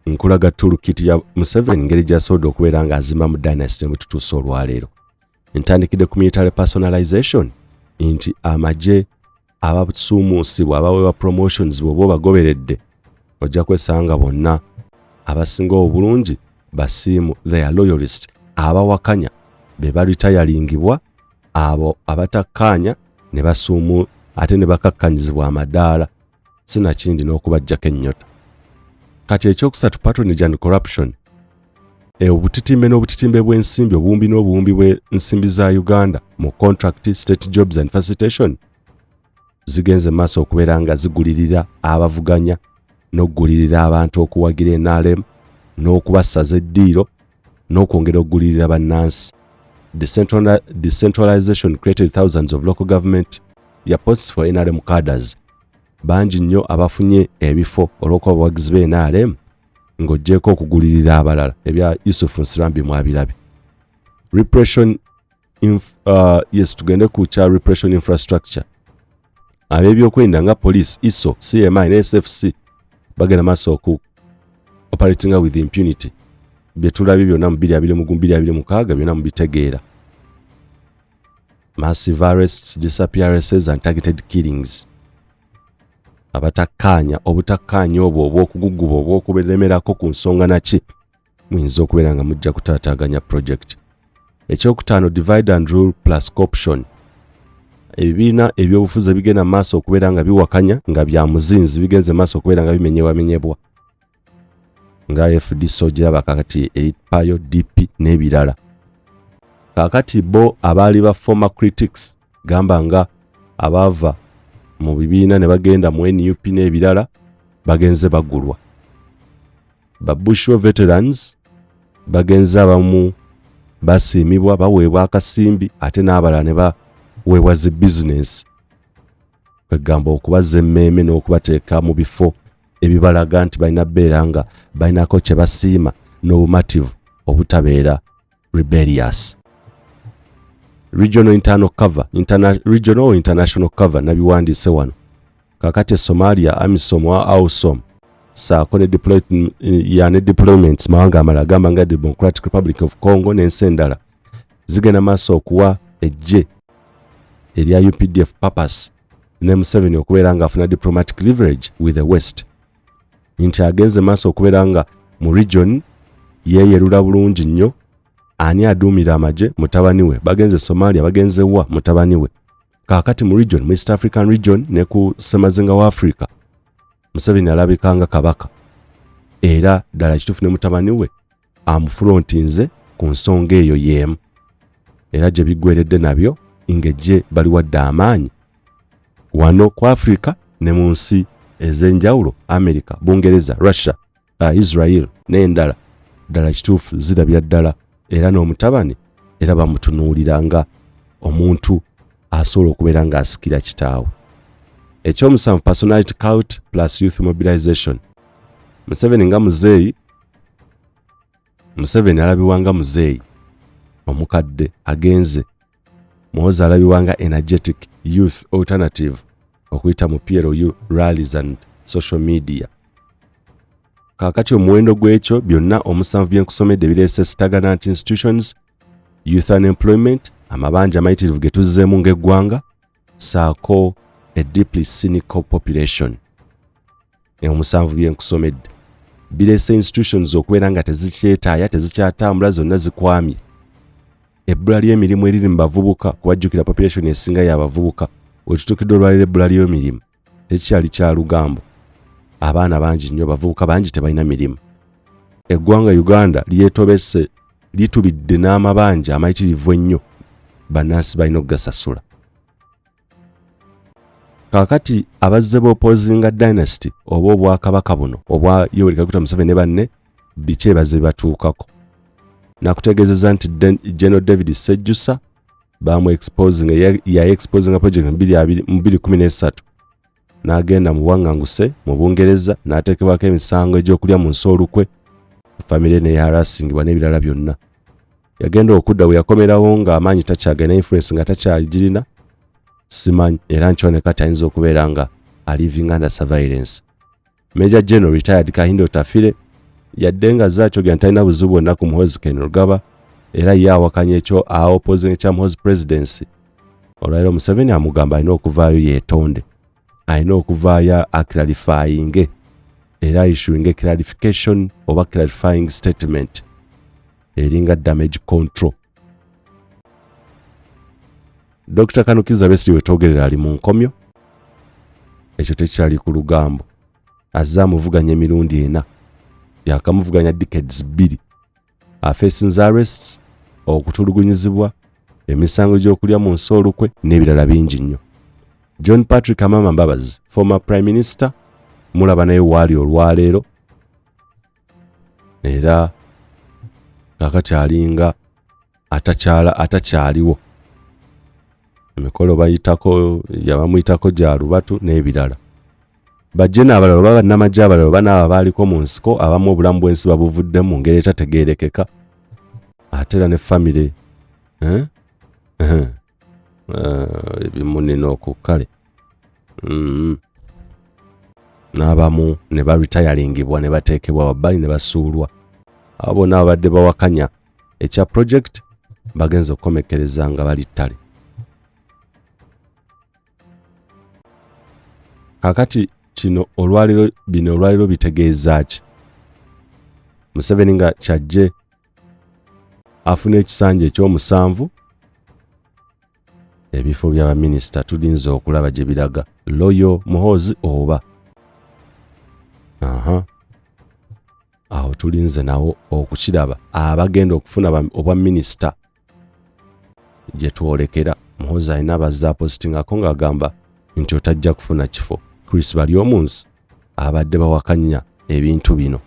Nkulaga toolkit ya Museveni, ngeri gy'asobodde okubeera ng'azimba mu dynasty mwe tutuuse olwaleero. Ntandikidde ku military personalization, nti amagye abasuumuusibwa, abaweebwa promotions, bw'oba obagoberedde ojja kwesanga bonna abasinga obulungi basiimu, they are loyalist. Abawakanya be baretiringibwa, abo abatakkaanya ne basuumu ate ne bakakkanyizibwa amadaala, sinakindi n'okubajjako ennyota. Kati ekyokusatu, patronage and corruption. Obutitimbe n'obutitimbe bw'ensimbi, obuwumbi n'obuwumbi bw'ensimbi za Uganda mu contract, state jobs and facilitation zigenze maaso okubeera nga zigulirira abavuganya n'okugulirira abantu okuwagira NRM n'okubasaza eddiiro n'okwongera okugulirira bannansi. Decentralization created thousands of local government ya posts for NRM cadres. Bangi nnyo abafunye ebifo olw'okuba abawagizi ba NRM, ng'oggyeko okugulirira abalala. Ebya Yusuf Nsirambi mwabirabe. Repression Yes, tugende ku kya repression infrastructure. Ab'ebyokwerinda nga police, ISO, CMI ne SFC bagenda maaso oku operatinga with impunity. Bye tulabye byonna mu 2026 byonna mubitegeera: massive arrests, disappearances and targeted killings. Abatakkaanya, obutakkaanya obwo obw'okuguguba, obw'okuberemerako ku nsonga naki, muyinza okubeera nga mujja kutaataaganya project. Ekyokutaano, divide and rule plus corruption. Ebibiina ebyobufuzi ebigenda mu maaso okubeera nga biwakanya nga bya muzinzi bigenze maaso okubeera nga bimenyebwamenyebwa, nga FDC ogiraba kakati eripayo, DP n'ebirala. Kaakati bo abaali ba former critics, gamba nga abaava mu bibiina ne bagenda mu NUP n'ebirala, bagenze bagulwa. Ba bush war veterans bagenze abamu basiimibwa, baweebwa akasimbi, ate n'abalala ne baweebwa zi bizinensi, kwegamba okubazza emmeeme n'okubateeka mu bifo ebibalaga nti balina bbeera nga balinako kye basiima n'obumativu obutabeera rebellious. Regional internal cover, regional or international cover, nabiwandiise wano. Kakati e Somalia, AMISOM wa AUSSOM saako ne deployments mawanga amalala, gamba nga Democratic Republic of Congo n'ensi endala, zigenda maaso okuwa eggye erya UPDF purpose ne Museveni okubeera nga afuna diplomatic leverage with the West, nti agenze maaso okubeera nga mu region yeeyerula bulungi nnyo. Ani aduumira amagye? Mutabani we. Bagenze Somalia, bagenze wa? Mutabani we. Kaakati mu region, mu East African region ne ku semazinga wa Africa, Museveni alabika nga kabaka, era ddala kituufu ne mutabani we amufrontinze ku nsonga eyo y'emu. Era gye biggweredde nabyo ng'eggye baliwadde amaanyi wano ku Africa ne mu nsi ez'enjawulo, America, Bungereza, Russia, Israel n'endala. Ddala kituufu zirabya ddala, era n'omutabani era bamutunuulira nga omuntu asobola okubeera ng'asikira kitaawe. Ekyomusanvu, personality cult plus youth mobilization. Museveni nga muzeeyi, Museveni alabibwa nga muzeeyi omukadde agenze. Muhoozi alabibwa nga energetic youth alternative okuyita mu PLU rallies and social media. Kaakati omuwendo gw'ekyo byonna omusanvu bye nkusomedde bireese stagnant institutions, youth unemployment, amabanja amayitirivu ge tuzzeemu ng'eggwanga, saako a deeply cynical population. Omusanvu bye nkusomedde bireese institutions okubeera nga tezikyetaaya, tezikyatambula, zonna zikwamye. Ebbula ly'emirimu eriri mu bavubuka, kubajjukira population esinga y'abavubuka. Wetutuukidde olwaliro, ebbula ly'emirimu tekikyali kya lugambo. Abaana bangi nnyo, abavubuka bangi tebalina mirimu. Eggwanga Uganda lyetobese, litubidde n'amabanja amayitirivu ennyo, bannansi balina okugasasula. Kaakati abazze b'opposinga dynasty oba obwakabaka buno obwa Yoweri Kaguta Museveni ne banne, biki ebazze batuukako? Nakutegeezeza nti General David Sejjusa bamu exposing, ya exposing project mu 2013, n'agenda mu bwaŋŋanguse mu Bungereza, n'ateekebwako emisango egy'okulya mu nsi olukwe, famire neyarasingibwa n'ebirala byonna. Yagenda okudda bwe yakomerawo ng'amaanyi takyagenda, influence nga takyagirina, simanyi era nkyone kati ayinza okubeera nga aliving under surveillance. Major General retired Kahinda Otafire, yadde nga zakyogera nti talina buzibu bwonna ku Muhoozi Kainerugaba, era ye awakanya ekyo aopposing ekya Muhoozi presidency. Olwaliro Museveni amugamba alina okuvaayo yeetonde, alina okuvaayo aclarifyinge era issuing clarification oba clarifying statement eringa damage control. Dr Kanukiza Besigye wetwogerera ali mu nkomyo, ekyo tekyali ku lugambo. Azze amuvuganya emirundi ena, yakamuvuganya decades 2. Afacinze arrests, okutulugunyizibwa, emisango gy'okulya mu nsi olukwe n'ebirala bingi nnyo. John Patrick Amama Mbabazi, former prime minister, mulaba naye waali olwaleero, era kakati alinga atakyala, atakyaliwo. Emikolo bayitako, yabamuyitako gya lubatu n'ebirala. Bajje n'abalala oba bannamagye abalala oba n'abo abaaliko mu nsiko, abamu obulamu bw'ensi babuvuddemu mu ngeri etategeerekeka. Ate era ne famire, eh? Eh, ebimu nina okukkale mm-hmm. N'abamu ne baritayaringibwa ne bateekebwa wabbali ne basuulwa. Abo bonna ababadde bawakanya ekya project bagenza okukomekkereza nga bali ttale. Kakati kino olwaliro, bino olwaliro bitegeeza ki? Museveni nga kyajje afuna ekisanja eky'omusanvu, ebifo bya baminisita tulinze okulaba gye biraga. Loyo Muhoozi oba aha awo tulinze nawo okukiraba abagenda okufuna obwa minisita gye twolekera. Muhoozi alina abazze apositingako ng'agamba nti otajja kufuna kifo. Chris Baryomunsi abadde bawakanya ebintu bino.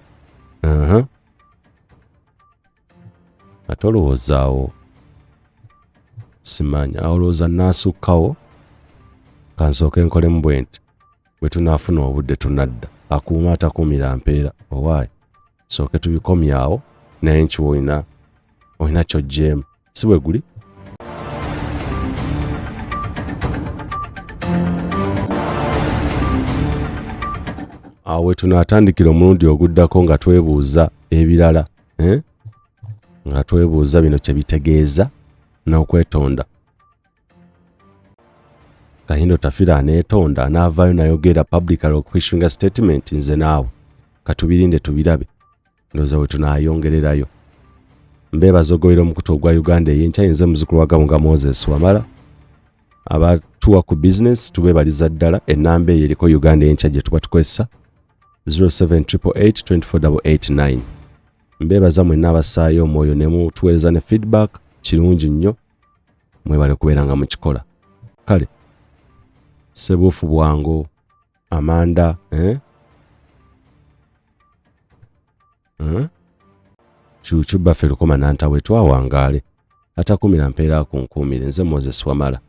Ate olowooza awo simanyi, awo olowooza naasukkawo. Kansooke nkolemu bwe nti, bwe tunaafuna obudde tunadda. Akuuma atakuumira mpeera, owaayi sooke tubikomyawo, naye nkiwa olina kyojjeemu, si bwe guli? Awo we tunaatandikira omulundi oguddako nga twebuuza ebirala, eh? Nga twebuuza bino kye bitegeeza n'okwetonda. Kahindo Tafira aneetonda, anaavaayo nayogera publicly okuissuinga statement? Nze naawe katubirinde tubirabe, ndowooza we tunaayongererayo. Mbeebaza ogobera omukutu ogwa Uganda ey'enkya. Nze muzukulu wa Gabunga Moses Wamala. Abatuwa ku business tubeebaliza ddala. Ennamba eyo eriko Uganda ey'enkya gye tuba tukozesa, 0788 24889. Mbeebaza mwenna abassaayo omwoyo ne mutuweereza ne feedback. Kirungi nnyo, mwebale kubeera nga mukikola. Kale sebuufu bwangu amanda, eh? Eh? Kyukyu baffe lukoma nantawe twawangaale, atakumira mpeera akunkuumire. Nze Moses Wamala.